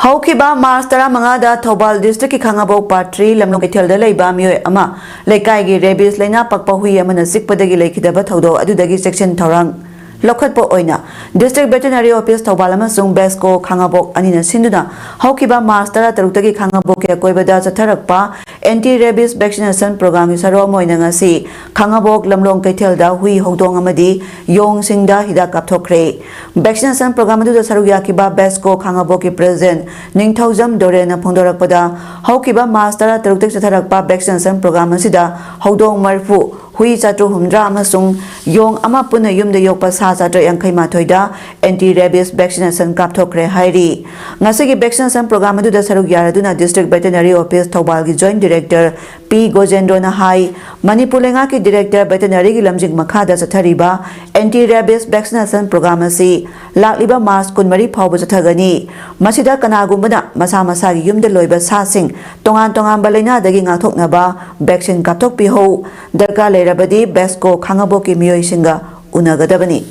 ꯍꯧꯈꯤꯕ ꯃꯥꯔꯆ ꯇꯔꯥꯃꯉꯥꯗ ꯊꯧꯕꯥꯜ districtꯀꯤ ꯈꯥꯉꯕꯣꯛ ꯄꯥꯠ three ꯂꯝꯂꯣꯡ ꯀꯩꯊꯦꯜꯗ ꯂꯩꯕ ꯃꯤꯑꯣꯏ ꯑꯃ ꯂꯩꯀꯥꯏꯒꯤ rabies ꯂꯩꯅꯥ ꯄꯛꯄ ꯍꯨꯏ ꯑꯃꯅ ꯆꯤꯛꯄꯗꯒꯤ ꯂꯩꯈꯤꯗꯕ ꯊꯧꯗꯣꯛ ꯑꯗꯨꯗꯒꯤ ꯆꯦꯛꯁꯤꯟ ꯊꯧꯔꯥꯡ ꯂꯧꯈꯠꯄ ꯑꯣꯏꯅ district veterinary office ꯊꯧꯕꯥꯜ ꯑꯃꯁꯨꯡ BASCO ꯈꯥꯉꯕꯣꯛ ꯑꯅꯤꯅ ꯁꯤꯟꯗꯨꯅ ꯍꯧꯈꯤꯕ ꯃꯥꯔꯆ ꯇꯔꯥꯇꯔꯨꯛꯇꯒꯤ ꯈꯥꯉꯕꯣꯛꯀꯤ ꯑꯀꯣꯏꯕꯗ ꯆꯠꯊꯔꯛꯄ anti rabies vaccination programꯒꯤ ꯁꯔꯨꯛ ꯑꯃ ꯑꯣꯏꯅ ꯉꯁꯤ ꯈꯥꯉꯕꯣꯛ ꯂꯝꯂꯣꯡ ꯀꯩꯊꯦꯜꯗ ꯍꯨꯏ, ꯍꯧꯗꯣꯡ ꯑꯃꯗꯤ ꯌꯣꯡꯁꯤꯡꯗ ꯍꯤꯗꯥꯛ ꯀꯥꯞꯊꯣꯛꯈ꯭ꯔꯦ꯫ Vaccination program ꯑꯗꯨꯗ ꯁꯔꯨꯛ ꯌꯥꯈꯤꯕ BASCO ꯈꯥꯉꯕꯣꯛꯀꯤ president ꯅꯤꯡꯊꯧꯖꯝ ꯗꯣꯔꯦꯟꯅ ꯐꯣꯡꯗꯣꯔꯛꯄꯗ, ꯍꯧꯈꯤꯕ ꯃꯥꯔꯆ ꯇꯔꯥꯇꯔꯨꯛꯇ ꯆꯠꯊꯔꯛꯄ vaccination program ꯑꯁꯤꯗ ꯍꯧꯗꯣꯡ ꯃꯔꯤꯐꯨ, ꯍꯨꯏ ꯆꯥꯇ꯭ꯔꯨꯛ ꯍꯨꯝꯗ꯭ꯔꯥ ꯑꯃꯁꯨꯡ ꯌꯣꯡ ꯑꯃ ꯄꯨꯟꯅ ꯌꯨꯝꯗ ꯌꯣꯛꯄ ꯁꯥ ꯆꯥꯇ꯭ꯔꯦꯠ ꯌꯥꯡꯈꯩ ꯃꯥꯊꯣꯏꯗ anti rabies vaccination ꯀꯥꯞꯊꯣꯛꯈ꯭ꯔꯦ ꯍꯥꯏꯔꯤ꯫ ꯉꯁꯤꯒꯤ vaccination program ꯑꯗꯨꯗ ꯁꯔꯨꯛ ꯌꯥꯔꯗꯨꯅ district veterinary office ꯊꯧꯕꯥꯜꯒꯤ joint director ꯄꯤ ꯒꯣꯖꯦꯟꯗ꯭ꯔꯣꯅ ꯍꯥꯏ, ꯃꯅꯤꯄꯨꯔ ꯂꯩꯉꯥꯛꯀꯤ director veterinaryꯒꯤ ꯂꯝꯖꯤꯡ ꯃꯈꯥꯗ ꯆꯠꯊꯔꯤꯕ anti rabies vaccination program ꯑꯁꯤ ꯂꯥꯛꯂꯤꯕ ꯃꯥꯔꯆ ꯀꯨꯟꯃꯔꯤ ꯐꯥꯎꯕ ꯆꯠꯊꯒꯅꯤ꯫ ꯃꯁꯤꯗ ꯀꯅꯥꯒꯨꯝꯕꯅ ꯃꯁꯥ ꯃꯁꯥꯒꯤ ꯌꯨꯝꯗ ꯂꯣꯏꯕ ꯁꯥꯁꯤꯡ ꯇꯣꯉꯥꯟ ꯇꯣꯉꯥꯟꯕ ꯂꯥꯏꯅꯥꯗꯒꯤ ꯉꯥꯛꯊꯣꯛꯅꯕ vaccine ꯀꯥꯞꯊꯣꯛꯄꯤꯍꯧ꯫ ꯗꯔꯀꯥꯔ ꯂꯩꯔꯕꯗꯤ BASCO ꯈꯥꯉꯕꯣꯛꯀꯤ ꯃꯤꯑꯣꯏꯁꯤꯡꯒ ꯎꯅꯒꯗꯕꯅꯤ꯫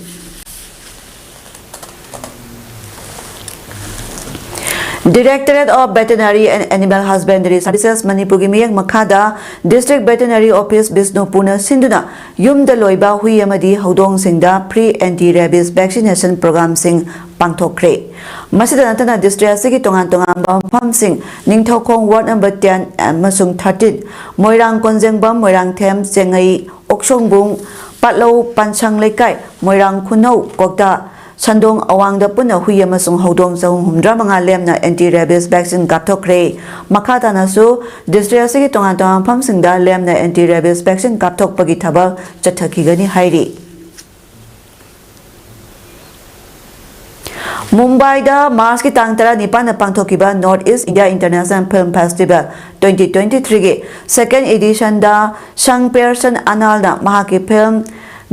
Directorate of Veterinary and Animal Husbandry Services ꯃꯅꯤꯄꯨꯔꯒꯤ ꯃꯤꯠꯌꯦꯡ ꯃꯈꯥꯗ district veterinary office ꯕꯤꯁꯅꯨꯄꯨꯔꯅ ꯁꯤꯟꯗꯨꯅ ꯌꯨꯝꯗ ꯂꯣꯏꯕ ꯍꯨꯏ ꯑꯃꯗꯤ ꯍꯧꯗꯣꯡꯁꯤꯡꯗ free anti rabies vaccination programꯁꯤꯡ ꯄꯥꯡꯊꯣꯛꯈ꯭ꯔꯦ꯫ ꯃꯁꯤꯗ ꯅꯠꯇꯅ district ꯑꯁꯤꯒꯤ ꯇꯣꯉꯥꯟ ꯇꯣꯉꯥꯟꯕ ꯃꯐꯝꯁꯤꯡ ꯅꯤꯡꯊꯧꯈꯣꯡ ward number ten ꯑꯃꯁꯨꯡ thirteen, ꯃꯣꯏꯔꯥꯡ ꯀꯣꯟꯖꯦꯡꯕꯝ, ꯃꯣꯏꯔꯥꯡꯊꯦꯝ, ꯆꯦꯡꯉꯩ, ꯑꯣꯛꯁꯣꯡꯕꯨꯡ, ꯄꯥꯠꯂꯧ, ꯄꯥꯟꯁꯪ ꯂꯩꯀꯥꯏ, ꯃꯣꯏꯔꯥꯡ ꯈꯨꯅꯧ, ꯀ꯭ꯋꯥꯛꯇꯥ, ꯁꯟꯗꯣꯡ ꯑꯋꯥꯡꯗ ꯄꯨꯟꯅ ꯍꯨꯏ ꯑꯃꯁꯨꯡ ꯍꯧꯗꯣꯡ ꯆꯍꯨꯝ ꯍꯨꯝꯗ꯭ꯔꯥ ꯃꯉꯥ ꯂꯦꯝꯅ anti rabies vaccine ꯀꯥꯞꯊꯣꯛꯈ꯭ꯔꯦ꯫ ꯃꯈꯥ ꯇꯥꯅꯁꯨ district ꯑꯁꯤꯒꯤ ꯇꯣꯉꯥꯟ ꯇꯣꯉꯥꯟꯕ ꯃꯐꯝꯁꯤꯡꯗ ꯂꯦꯝꯅ anti rabies vaccine ꯀꯥꯞꯊꯣꯛꯄꯒꯤ ꯊꯕꯛ ꯆꯠꯊꯈꯤꯒꯅꯤ ꯍꯥꯏꯔꯤ꯫ ꯃꯨꯝꯕꯥꯏꯗ ꯃꯥꯔꯆꯀꯤ ꯇꯥꯡ ꯇꯔꯥꯅꯤꯄꯥꯟꯗ ꯄꯥꯡꯊꯣꯛꯈꯤꯕ North East India International Film Festival twenty twenty-threeꯒꯤ second editionꯗ ꯁꯪ ꯄꯤꯌꯔꯁꯟ ꯑꯅꯥꯜꯅ ꯃꯍꯥꯛꯀꯤ film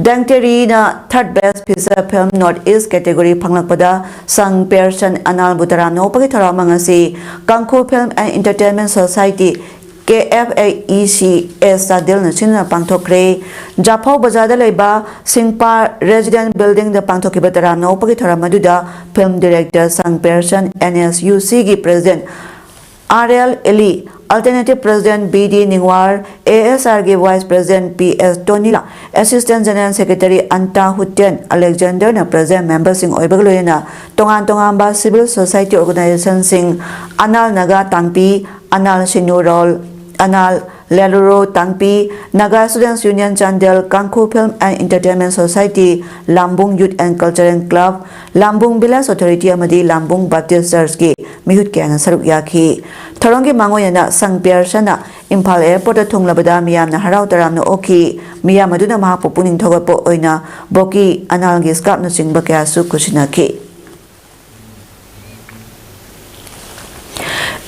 ꯗꯦꯡꯇꯦꯔꯤꯅ third best feature film North East category ꯐꯪꯂꯛꯄꯗ ꯁꯪ ꯄꯤꯌꯔꯁꯟ ꯑꯅꯥꯜꯕꯨ ꯇꯔꯥꯝꯅ ꯑꯣꯛꯄꯒꯤ ꯊꯧꯔꯝ ꯑꯃ ꯉꯁꯤ ꯀꯥꯡꯈꯨ Film and Entertainment Society, K F A E C S ꯆꯥꯟꯗꯦꯜꯅ ꯁꯤꯟꯗꯨꯅ ꯄꯥꯡꯊꯣꯛꯈ꯭ꯔꯦ꯫ ꯖꯥꯐꯧ ꯕꯖꯥꯔꯗ ꯂꯩꯕ ꯁꯤꯡꯄꯥ Resident Buildingꯗ ꯄꯥꯡꯊꯣꯛꯈꯤꯕ ꯇꯔꯥꯝꯅ ꯑꯣꯛꯄꯒꯤ ꯊꯧꯔꯝ ꯑꯗꯨꯗ film director ꯁꯪ Pearson, N S U Cꯒꯤ president R L Eli, alternative president B D Ningwar, A S Rꯒꯤ vice president P S Tonila, assistant general secretary Anta Huten Alexanderꯅ president memberꯁꯤꯡ ꯑꯣꯏꯕꯒ ꯂꯣꯏꯅꯅ ꯇꯣꯉꯥꯟ ꯇꯣꯉꯥꯟꯕ civil society organizationꯁꯤꯡ, Anal Naga ꯇꯥꯡꯄꯤ, Anal ꯁꯤꯅꯨꯔꯣꯜ, Anal ꯂꯦꯂꯨꯔꯣ ꯇꯥꯡꯄꯤ, Naga Students Union Chandel, ꯀꯥꯡꯈꯨ Film and Entertainment Society, ꯂꯥꯝꯕꯨꯡ Youth and Cultural Club, ꯂꯥꯝꯕꯨꯡ Village Authority ꯑꯃꯗꯤ ꯂꯥꯝꯕꯨꯡ Baptist Churchꯀꯤ ꯃꯤꯍꯨꯠ ꯀꯌꯥꯅ ꯁꯔꯨꯛ ꯌꯥꯈꯤ꯫ ꯊꯧꯔꯝꯒꯤ ꯃꯥꯡꯑꯣꯏꯅꯅ ꯁꯪ ꯄꯤꯌꯔꯁꯟꯅ ꯏꯝꯐꯥꯜ airportꯇ ꯊꯨꯡꯂꯕꯗ ꯃꯤꯌꯥꯝꯅ ꯍꯔꯥꯎ ꯇꯔꯥꯝꯅ ꯑꯣꯛꯈꯤ꯫ ꯃꯤꯌꯥꯝ ꯑꯗꯨꯅ ꯃꯍꯥꯛꯄꯨ ꯄꯨꯛꯅꯤꯡ ꯊꯧꯒꯠꯄ ꯑꯣꯏꯅ ꯕꯣꯀꯤ, ꯑꯅꯥꯜꯒꯤ scarfꯅꯆꯤꯡꯕ ꯀꯌꯥꯁꯨ ꯈꯨꯠꯁꯤꯟꯅꯈꯤ꯫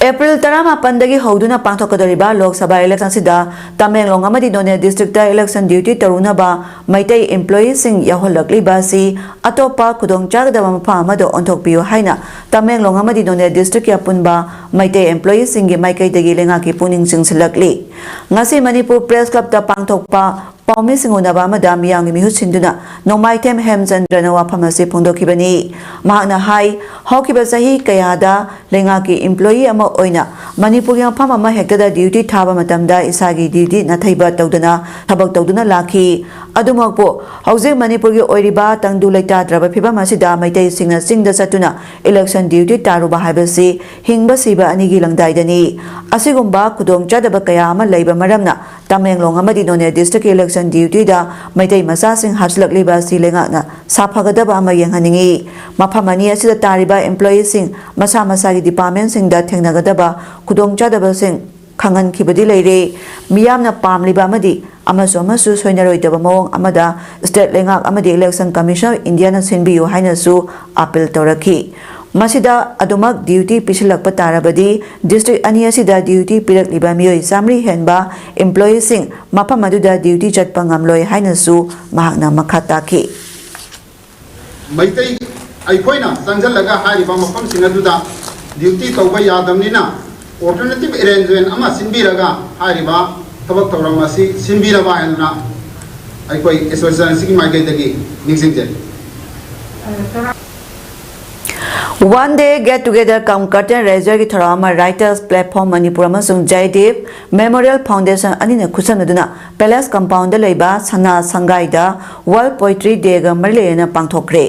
ꯑꯦꯄ꯭ꯔꯤꯜ ꯇꯔꯥꯃꯥꯄꯟꯗꯒꯤ ꯍꯧꯗꯨꯅ ꯄꯥꯡꯊꯣꯛꯀꯗꯧꯔꯤꯕ ꯂꯣꯛ ꯁꯚꯥ election ꯑꯁꯤꯗ ꯇꯃꯦꯡꯂꯣꯡ ꯑꯃꯗꯤ ꯅꯣꯅꯦ districtꯇ election duty ꯇꯧꯔꯨꯅꯕ ꯃꯩꯇꯩ employeeꯁꯤꯡ ꯌꯥꯎꯍꯜꯂꯛꯂꯤꯕ ꯑꯁꯤ ꯑꯇꯣꯞꯄ ꯈꯨꯗꯣꯡꯆꯥꯒꯗꯕ ꯃꯐꯝ ꯑꯃꯗ ꯑꯣꯟꯊꯣꯛꯄꯤꯌꯨ ꯍꯥꯏꯅ ꯇꯃꯦꯡꯂꯣꯡ ꯑꯃꯗꯤ ꯅꯣꯅꯦ districtꯀꯤ ꯑꯄꯨꯟꯕ ꯃꯩꯇꯩ employeeꯁꯤꯡꯒꯤ ꯃꯥꯏꯀꯩꯗꯒꯤ ꯂꯩꯉꯥꯛꯀꯤ ꯄꯨꯛꯅꯤꯡ ꯆꯤꯡꯁꯤꯜꯂꯛꯂꯤ꯫ ꯉꯁꯤ ꯃꯅꯤꯄꯨꯔ Press Clubꯇ ꯄꯥꯡꯊꯣꯛꯄ ꯄꯥꯎꯃꯤꯁꯤꯡ ꯎꯅꯕ ꯑꯃꯗ ꯃꯤꯌꯥꯝꯒꯤ ꯃꯤꯍꯨꯠ ꯁꯤꯟꯗꯨꯅ ꯅꯣꯡꯃꯥꯏꯊꯦꯝ ꯍꯦꯝꯆꯟꯗ꯭ꯔꯅ ꯋꯥꯐꯝ ꯑꯁꯤ ꯐꯣꯡꯗꯣꯛꯈꯤꯕꯅꯤ꯫ ꯃꯍꯥꯛꯅ ꯍꯥꯏ, ꯍꯧꯈꯤꯕ ꯆꯍꯤ ꯀꯌꯥꯗ ꯂꯩꯉꯥꯛꯀꯤ employee ꯑꯃ ꯑꯣꯏꯅ ꯃꯅꯤꯄꯨꯔꯒꯤ ꯃꯐꯝ ꯑꯃ ꯍꯦꯛꯇꯗ duty ꯊꯥꯕ ꯃꯇꯝꯗ ꯏꯁꯥꯒꯤ duty ꯅꯥꯊꯩꯕ ꯇꯧꯗꯅ ꯊꯕꯛ ꯇꯧꯗꯨꯅ ꯂꯥꯛꯈꯤ꯫ ꯑꯗꯨꯃꯛꯄꯨ ꯍꯧꯖꯤꯛ ꯃꯅꯤꯄꯨꯔꯒꯤ ꯑꯣꯏꯔꯤꯕ ꯇꯪꯗꯨ ꯂꯩꯇꯥꯗ꯭ꯔꯕ ꯐꯤꯕꯝ ꯑꯁꯤꯗ ꯃꯩꯇꯩꯁꯤꯡꯅ ꯆꯤꯡꯗ ꯆꯠꯇꯨꯅ election duty ꯇꯥꯔꯨꯕ ꯍꯥꯏꯕꯁꯤ ꯍꯤꯡꯕ ꯁꯤꯕ ꯑꯅꯤꯒꯤ ꯂꯪꯗꯥꯏꯗꯅꯤ꯫ ꯑꯁꯤꯒꯨꯝꯕ ꯈꯨꯗꯣꯡꯆꯥꯗꯕ ꯀꯌꯥ ꯑꯃ ꯂꯩꯕ ꯃꯔꯝꯅ ꯇꯃꯦꯡꯂꯣꯡ ꯑꯃꯗꯤ ꯅꯣꯅꯦ districtꯀꯤ election dutyꯗ ꯃꯩꯇꯩ ꯃꯆꯥꯁꯤꯡ ꯍꯥꯞꯆꯤꯜꯂꯛꯂꯤꯕ ꯑꯁꯤ ꯂꯩꯉꯥꯛꯅ ꯁꯥꯐꯒꯗꯕ ꯑꯃ ꯌꯦꯡꯍꯟꯅꯤꯡꯏ꯫ ꯃꯐꯝ ꯑꯅꯤ ꯑꯁꯤꯗ ꯇꯥꯔꯤꯕ employeeꯁꯤꯡ ꯃꯁꯥ ꯃꯁꯥꯒꯤ departmentꯁꯤꯡꯗ ꯊꯦꯡꯅꯒꯗꯕ ꯈꯨꯗꯣꯡꯆꯥꯗꯕꯁꯤꯡ ꯈꯪꯍꯟꯈꯤꯕꯗꯤ ꯂꯩꯔꯦ꯫ ꯃꯤꯌꯥꯝꯅ ꯄꯥꯝꯂꯤꯕ ꯑꯃꯗꯤ ꯑꯃꯁꯨ ꯑꯃꯁꯨ ꯁꯣꯏꯅꯔꯣꯏꯗꯕ ꯃꯑꯣꯡ ꯑꯃꯗ state ꯂꯩꯉꯥꯛ ꯑꯃꯗꯤ Election Commission of Indiaꯅ ꯁꯤꯟꯕꯤꯌꯨ ꯍꯥꯏꯅꯁꯨ appeal ꯇꯧꯔꯛꯈꯤ꯫ ꯃꯁꯤꯗ ꯑꯗꯨꯃꯛ ꯗ꯭ꯌꯨꯇꯤ ꯄꯤꯁꯤꯜꯂꯛꯄ ꯇꯥꯔꯕꯗꯤ, ꯗꯤꯁꯇ꯭ꯔꯤꯛ ꯑꯅꯤ ꯑꯁꯤꯗ ꯗ꯭ꯌꯨꯇꯤ ꯄꯤꯔꯛꯂꯤꯕ ꯃꯤꯑꯣꯏ ꯆꯥꯃꯔꯤ ꯍꯦꯟꯕ ꯏꯝꯄ꯭ꯂꯣꯌꯤꯁꯤꯡ ꯃꯐꯝ ꯑꯗꯨꯗ ꯗ꯭ꯌꯨꯇꯤ ꯆꯠꯄ ꯉꯝꯂꯣꯏ ꯍꯥꯏꯅꯁꯨ ꯃꯍꯥꯛꯅ ꯃꯈꯥ ꯇꯥꯈꯤ꯫ ꯃꯩꯇꯩ ꯑꯩꯈꯣꯏꯅ ꯆꯪꯁꯤꯜꯂꯒ ꯍꯥꯏꯔꯤꯕ ꯃꯐꯝꯁꯤꯡ ꯑꯗꯨꯗ ꯗ꯭ꯌꯨꯇꯤ ꯇꯧꯕ ꯌꯥꯗꯕꯅꯤꯅ, ꯑꯣꯜꯇꯔꯅꯦꯇꯤꯚ ꯑꯦꯔꯦꯟꯖꯃꯦꯟ ꯑꯃ ꯁꯤꯟꯕꯤꯔꯒ ꯍꯥꯏꯔꯤꯕ ꯊꯕꯛ ꯊꯧꯔꯝ ꯑꯁꯤ ꯁꯤꯟꯕꯤꯔꯕ ꯍꯥꯏꯗꯨꯅ ꯑꯩꯈꯣꯏ ꯑꯦꯁꯣꯁꯤꯌꯦꯁꯟ ꯑꯁꯤꯒꯤ ꯃꯥꯏꯀꯩꯗꯒꯤ ꯅꯤꯡꯁꯤꯡꯖꯔꯤ꯫ One Day Get Together cum Curtain Raiserꯒꯤ ꯊꯧꯔꯝ ꯑꯃ Writers Platform ꯃꯅꯤꯄꯨꯔ ꯑꯃꯁꯨꯡ ꯖꯌꯗꯤꯞ Memorial Foundation ꯑꯅꯤꯅ ꯈꯨꯠꯁꯝꯅꯗꯨꯅ Palace Compoundꯗ ꯂꯩꯕ ꯁꯅꯥ ꯁꯪꯒꯥꯏꯗ World Poetry Dayꯒ ꯃꯔꯤ ꯂꯩꯅꯅ ꯄꯥꯡꯊꯣꯛꯈ꯭ꯔꯦ꯫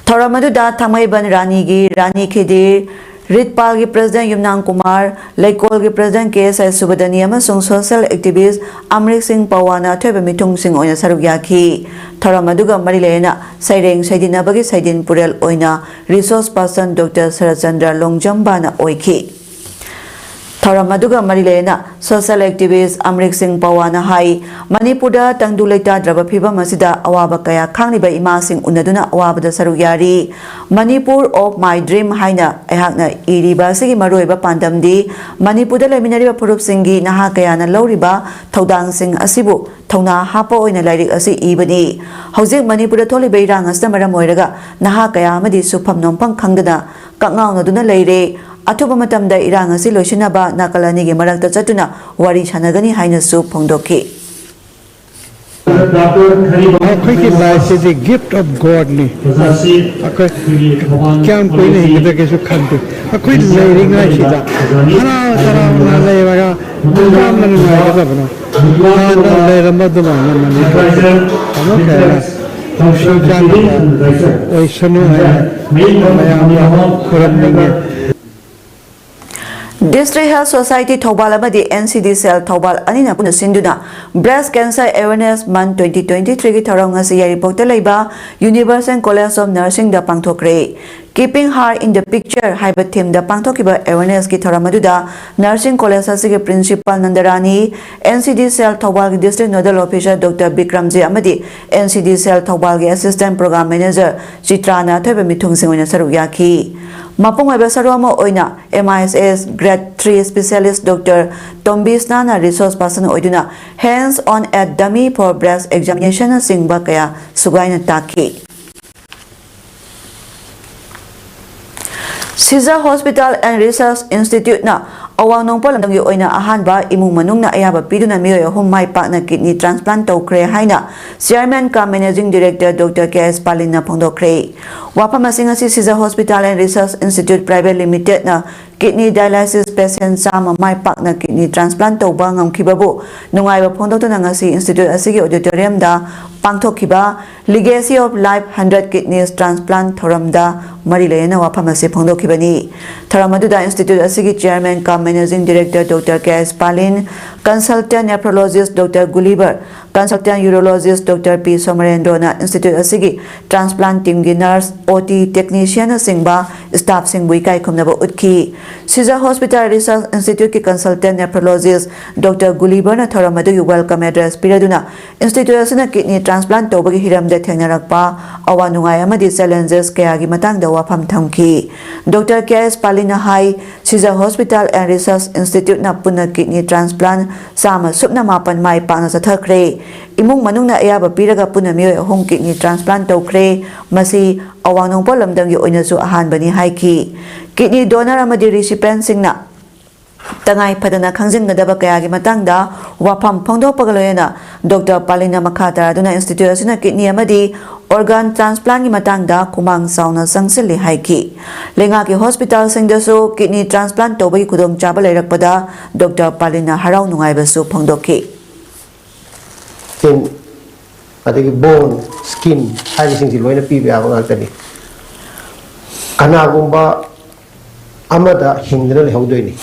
ꯊꯧꯔꯝ ꯑꯗꯨꯗ ꯊꯥꯡꯃꯩꯕꯟ ꯔꯥꯅꯤꯒꯤ ꯔꯥꯅꯤ ꯈꯦꯗꯤꯔ, ꯔꯤꯠꯄꯥꯜꯒꯤ President ꯌꯨꯝꯅꯥꯝ ꯀꯨꯃꯥꯔ, ꯂꯩꯀꯣꯜꯒꯤ President ꯀꯦ ꯑꯦꯁ ꯑꯥꯏ ꯁꯨꯕꯗꯅꯤ ꯑꯃꯁꯨꯡ social activist ꯑꯃꯔꯤꯛ ꯁꯤꯡ ꯄꯋꯥꯅ ꯑꯊꯣꯏꯕ ꯃꯤꯊꯨꯡꯁꯤꯡ ꯑꯣꯏꯅ ꯁꯔꯨꯛ ꯌꯥꯈꯤ꯫ ꯊꯧꯔꯝ ꯑꯗꯨꯒ ꯃꯔꯤ ꯂꯩꯅꯅ ꯁꯩꯔꯦꯡ ꯁꯩꯗꯤꯟꯅꯕꯒꯤ ꯁꯩꯗꯤꯟ ꯄꯨꯔꯦꯜ ꯑꯣꯏꯅ resource person Doctor ꯁꯔꯠꯆꯟꯗ꯭ꯔ ꯂꯣꯡꯖꯝꯕꯥꯅ ꯑꯣꯏꯈꯤ꯫ ꯊꯧꯔꯝ ꯑꯗꯨꯒ ꯃꯔꯤ ꯂꯩꯅꯅ social activist ꯑꯃꯔꯤꯛ ꯁꯤꯡ ꯄꯋꯥꯅ ꯍꯥꯏ, ꯃꯅꯤꯄꯨꯔꯗ ꯇꯪꯗꯨ ꯂꯩꯇꯥꯗ꯭ꯔꯕ ꯐꯤꯚꯝ ꯑꯁꯤꯗ ꯑꯋꯥꯕ ꯀꯌꯥ ꯈꯥꯡꯂꯤꯕ ꯏꯃꯥꯁꯤꯡ ꯎꯅꯗꯨꯅ ꯑꯋꯥꯕꯗ ꯁꯔꯨꯛ ꯌꯥꯔꯤ꯫ Manipur of My Dream ꯍꯥꯏꯅ ꯑꯩꯍꯥꯛꯅ ꯏꯔꯤꯕ ꯑꯁꯤꯒꯤ ꯃꯔꯨꯑꯣꯏꯕ ꯄꯥꯟꯗꯝꯗꯤ ꯃꯅꯤꯄꯨꯔꯗ ꯂꯩꯃꯤꯟꯅꯔꯤꯕ ꯐꯨꯔꯨꯞꯁꯤꯡꯒꯤ ꯅꯍꯥ ꯀꯌꯥꯅ ꯂꯧꯔꯤꯕ ꯊꯧꯗꯥꯡꯁꯤꯡ ꯑꯁꯤꯕꯨ ꯊꯧꯅꯥ ꯍꯥꯞꯄ ꯑꯣꯏꯅ ꯂꯥꯏꯔꯤꯛ ꯑꯁꯤ ꯏꯕꯅꯤ꯫ ꯍꯧꯖꯤꯛ ꯃꯅꯤꯄꯨꯔꯗ ꯊꯣꯛꯂꯤꯕ ꯏꯔꯥꯡ ꯑꯁꯤꯅ ꯃꯔꯝ ꯑꯣꯏꯔꯒ ꯅꯍꯥ ꯀꯌꯥ ꯑꯃꯗꯤ ꯁꯨꯐꯝ ꯅꯣꯝꯐꯝ ꯈꯪꯗꯅ ꯀꯛꯉꯥꯎꯅꯗꯨꯅ ꯂꯩꯔꯦ꯫ ꯑꯊꯨꯕ ꯃꯇꯝꯗ ꯏꯔꯥꯡ ꯑꯁꯤ ꯂꯣꯏꯁꯤꯟꯅꯕ ꯅꯥꯀꯜ ꯑꯅꯤꯒꯤ ꯃꯔꯛꯇ ꯆꯠꯇꯨꯅ ꯋꯥꯔꯤ ꯁꯥꯟꯅꯒꯅꯤ ꯍꯥꯏꯅꯁꯨ ꯐꯣꯡꯗꯣꯛꯈꯤ꯫ ꯑꯩꯈꯣꯏꯒꯤ ꯂꯥꯏꯐꯁꯤꯗꯤ gift of Godꯅꯤ꯫ ꯑꯩꯈꯣꯏ ꯀꯌꯥꯝ ꯀꯨꯏꯅ ꯍꯤꯡꯒꯗꯒꯦꯁꯨ ꯈꯪꯗꯦ꯫ ꯑꯩꯈꯣꯏ ꯂꯩꯔꯤꯉꯩꯁꯤꯗ ꯍꯔꯥꯎ ꯇꯔꯥꯎꯅ ꯂꯩꯔꯒ ꯌꯥꯝꯅ ꯅꯨꯡꯉꯥꯏꯒꯗꯕꯅꯤ꯫ ꯍꯥꯟꯅ ꯂꯩꯔꯝꯕ ꯑꯗꯨꯃꯥꯏꯅ ꯃꯅꯤꯄꯨꯔꯁꯤ ꯑꯃꯨꯛ ꯍꯦꯟꯅ ꯅꯨꯡꯁꯤ ꯆꯥꯟꯅꯕ ꯑꯣꯏꯁꯅꯨ ꯍꯥꯏꯅ ꯃꯌꯥꯝꯗ ꯈꯨꯔꯨꯝꯅꯤꯡꯉꯤ꯫ District Health Society ꯊꯧꯕꯥꯜ ꯑꯃꯗꯤ N C D Cell Thoubal ꯑꯅꯤꯅ ꯄꯨꯟꯅ ꯁꯤꯟꯗꯨꯅ Breast Cancer Awareness Month twenty twenty threeꯒꯤ ꯊꯧꯔꯝ ꯉꯁꯤ ꯌꯥꯏꯔꯤꯄꯣꯛꯇ ꯂꯩꯕ Universal College of Nursingꯗ ꯄꯥꯡꯊꯣꯛꯈ꯭ꯔꯦ꯫ Keeping Her in the Picture ꯍꯥꯏꯕ themeꯗ ꯄꯥꯡꯊꯣꯛꯈꯤꯕ awarenessꯀꯤ ꯊꯧꯔꯝ ꯑꯗꯨꯗ Nursing College ꯑꯁꯤꯒꯤ Principal ꯅꯟꯗꯔꯥꯅꯤ, NCD Cell ꯊꯧꯕꯥꯜꯒꯤ District Nodal Officer Doctor Bikramjit ꯑꯃꯗꯤ NCD Cell ꯊꯧꯕꯥꯜꯒꯤ Assistant Program Manager ꯆꯤꯇ꯭ꯔꯥꯅ ꯑꯊꯣꯏꯕ ꯃꯤꯊꯨꯡꯁꯤꯡ ꯑꯣꯏꯅ ꯁꯔꯨꯛ ꯌꯥꯈꯤ꯫ ꯃꯄꯨꯡ ꯑꯣꯏꯕ ꯁꯔꯨꯛ ꯑꯃ ꯑꯣꯏꯅ MISS Grade three Specialist Doctor ꯇꯣꯝꯕꯤꯁꯅꯥꯅ resource person ꯑꯣꯏꯗꯨꯅ Hands on at Dummy for Breast Examinationꯅꯆꯤꯡꯕ ꯀꯌꯥ ꯁꯨꯒꯥꯏꯅ ꯇꯥꯛꯈꯤ꯫ Seizure Hospital and Research Instituteꯅ ꯑꯋꯥꯡ ꯅꯣꯡꯄꯣꯛ ꯂꯝꯗꯝꯒꯤ ꯑꯣꯏꯅ ꯑꯍꯥꯟꯕ ꯏꯃꯨꯡ ꯃꯅꯨꯡꯅ ꯑꯌꯥꯕ ꯄꯤꯗꯨꯅ ꯃꯤꯑꯣꯏ ꯑꯍꯨꯝ ꯃꯥꯏ ꯄꯥꯛꯅ kidney transplant ꯇꯧꯈ꯭ꯔꯦ ꯍꯥꯏꯅ Chairman cum Managing Director Doctor K S ꯄꯥꯂꯤꯟꯅ ꯐꯣꯡꯗꯣꯛꯈ꯭ꯔꯦ꯫ ꯋꯥꯐꯝ ꯑꯁꯤ ꯉꯁꯤ Seizure Hospital and Research Institute Private Limitedꯅ kidney dialysis patient ꯆꯥꯝꯃ ꯃꯥꯏ ꯄꯥꯛꯅ kidney transplant ꯇꯧꯕ ꯉꯝꯈꯤꯕꯕꯨ ꯅꯨꯡꯉꯥꯏꯕ ꯐꯣꯡꯗꯣꯛꯇꯨꯅ ꯉꯁꯤ institute ꯑꯁꯤꯒꯤ auditoriumꯗ ꯄꯥꯡꯊꯣꯛꯈꯤꯕ Legacy of Life hundred Kidneys Transplant ꯊꯧꯔꯝꯗ ꯃꯔꯤ ꯂꯩꯅꯅ ꯋꯥꯐꯝ ꯑꯁꯤ ꯐꯣꯡꯗꯣꯛꯈꯤꯕꯅꯤ꯫ ꯊꯧꯔꯝ ꯑꯗꯨꯗ institute ꯑꯁꯤꯒꯤ Chairman cum Managing Director Doctor K S ꯄꯥꯂꯤꯟ, Consultant Nephrologist Doctor ꯒꯨꯂꯤꯕꯔ, Consultant Urologist Doctor ꯄꯤ ꯁꯣꯃꯔꯦꯟꯗ꯭ꯔꯣꯅ institute ꯑꯁꯤꯒꯤ transplant teamꯒꯤ nurse, OT technicianꯅꯆꯤꯡꯕ staffꯁꯤꯡꯕꯨ ꯏꯀꯥꯏ ꯈꯨꯝꯅꯕ ꯎꯠꯈꯤ꯫ Seizure Hospital Research Instituteꯀꯤ Consultant Nephrologist Doctor ꯒꯨꯂꯤꯕꯔꯅ ꯊꯧꯔꯝ ꯑꯗꯨꯒꯤ welcome address ꯄꯤꯔꯗꯨꯅ institute ꯑꯁꯤꯅ kidney transplant ꯇꯧꯕꯒꯤ ꯍꯤꯔꯝꯗ ꯊꯦꯡꯅꯔꯛꯄ ꯑꯋꯥ ꯅꯨꯡꯉꯥꯏ ꯑꯃꯗꯤ challenges ꯀꯌꯥꯒꯤ ꯃꯇꯥꯡꯗ ꯋꯥꯐꯝ ꯊꯝꯈꯤ꯫ Doctor K S ꯄꯥꯂꯤꯟꯅ high, Seizure Hospital and Research Instituteꯅ ꯄꯨꯟꯅ kidney transplant ꯆꯥꯝꯃ ꯁꯨꯞꯅ ꯃꯥꯄꯟ ꯃꯥꯏ ꯄꯥꯛꯅ ꯆꯠꯊꯈ꯭ꯔꯦ꯫ ꯏꯃꯨꯡ ꯃꯅꯨꯡꯅ ꯑꯌꯥꯕ ꯄꯤꯔꯒ ꯄꯨꯟꯅ ꯃꯤꯑꯣꯏ ꯑꯍꯨꯝ kidney transplant ꯇꯧꯈ꯭ꯔꯦ꯫ ꯃꯁꯤ ꯑꯋꯥꯡ ꯅꯣꯡꯄꯣꯛ ꯂꯝꯗꯝꯒꯤ ꯑꯣꯏꯅꯁꯨ ꯑꯍꯥꯟꯕꯅꯤ ꯍꯥꯏꯈꯤ꯫ Kidney donor ꯑꯃꯗꯤ recipientꯁꯤꯡꯅ ꯇꯉꯥꯏ ꯐꯗꯅ ꯈꯪꯖꯤꯟꯒꯗꯕ ꯀꯌꯥꯒꯤ ꯃꯇꯥꯡꯗ ꯋꯥꯐꯝ ꯐꯣꯡꯗꯣꯛꯄꯒ ꯂꯣꯏꯅꯅ Doctor ꯄꯥꯂꯤꯟꯅ ꯃꯈꯥ ꯇꯥꯔꯗꯨꯅ institute ꯑꯁꯤꯅ kidney ꯑꯃꯗꯤ organ transplantꯀꯤ ꯃꯇꯥꯡꯗ ꯈꯨꯃꯥꯡ ꯆꯥꯎꯅ ꯆꯪꯁꯤꯜꯂꯤ ꯍꯥꯏꯈꯤ꯫ ꯂꯩꯉꯥꯛꯀꯤ hospitalꯁꯤꯡꯗꯁꯨ kidney transplant ꯇꯧꯕꯒꯤ ꯈꯨꯗꯣꯡꯆꯥꯕ ꯂꯩꯔꯛꯄꯗ Doctor ꯄꯥꯂꯤꯟꯅ ꯍꯔꯥꯎ ꯅꯨꯡꯉꯥꯏꯕꯁꯨ ꯐꯣꯡꯗꯣꯛꯈꯤ꯫ ꯇꯤꯟ ꯑꯗꯒꯤ bone, skin ꯍꯥꯏꯕꯁꯤꯡꯁꯤ ꯂꯣꯏꯅ ꯄꯤꯕ ꯌꯥꯕ ꯉꯥꯛꯇꯅꯤ꯫ ꯀꯅꯥꯒꯨꯝꯕ ꯑꯃꯗ ꯍꯤꯡꯗꯅ ꯂꯩꯍꯧꯗꯣꯏꯅꯤ,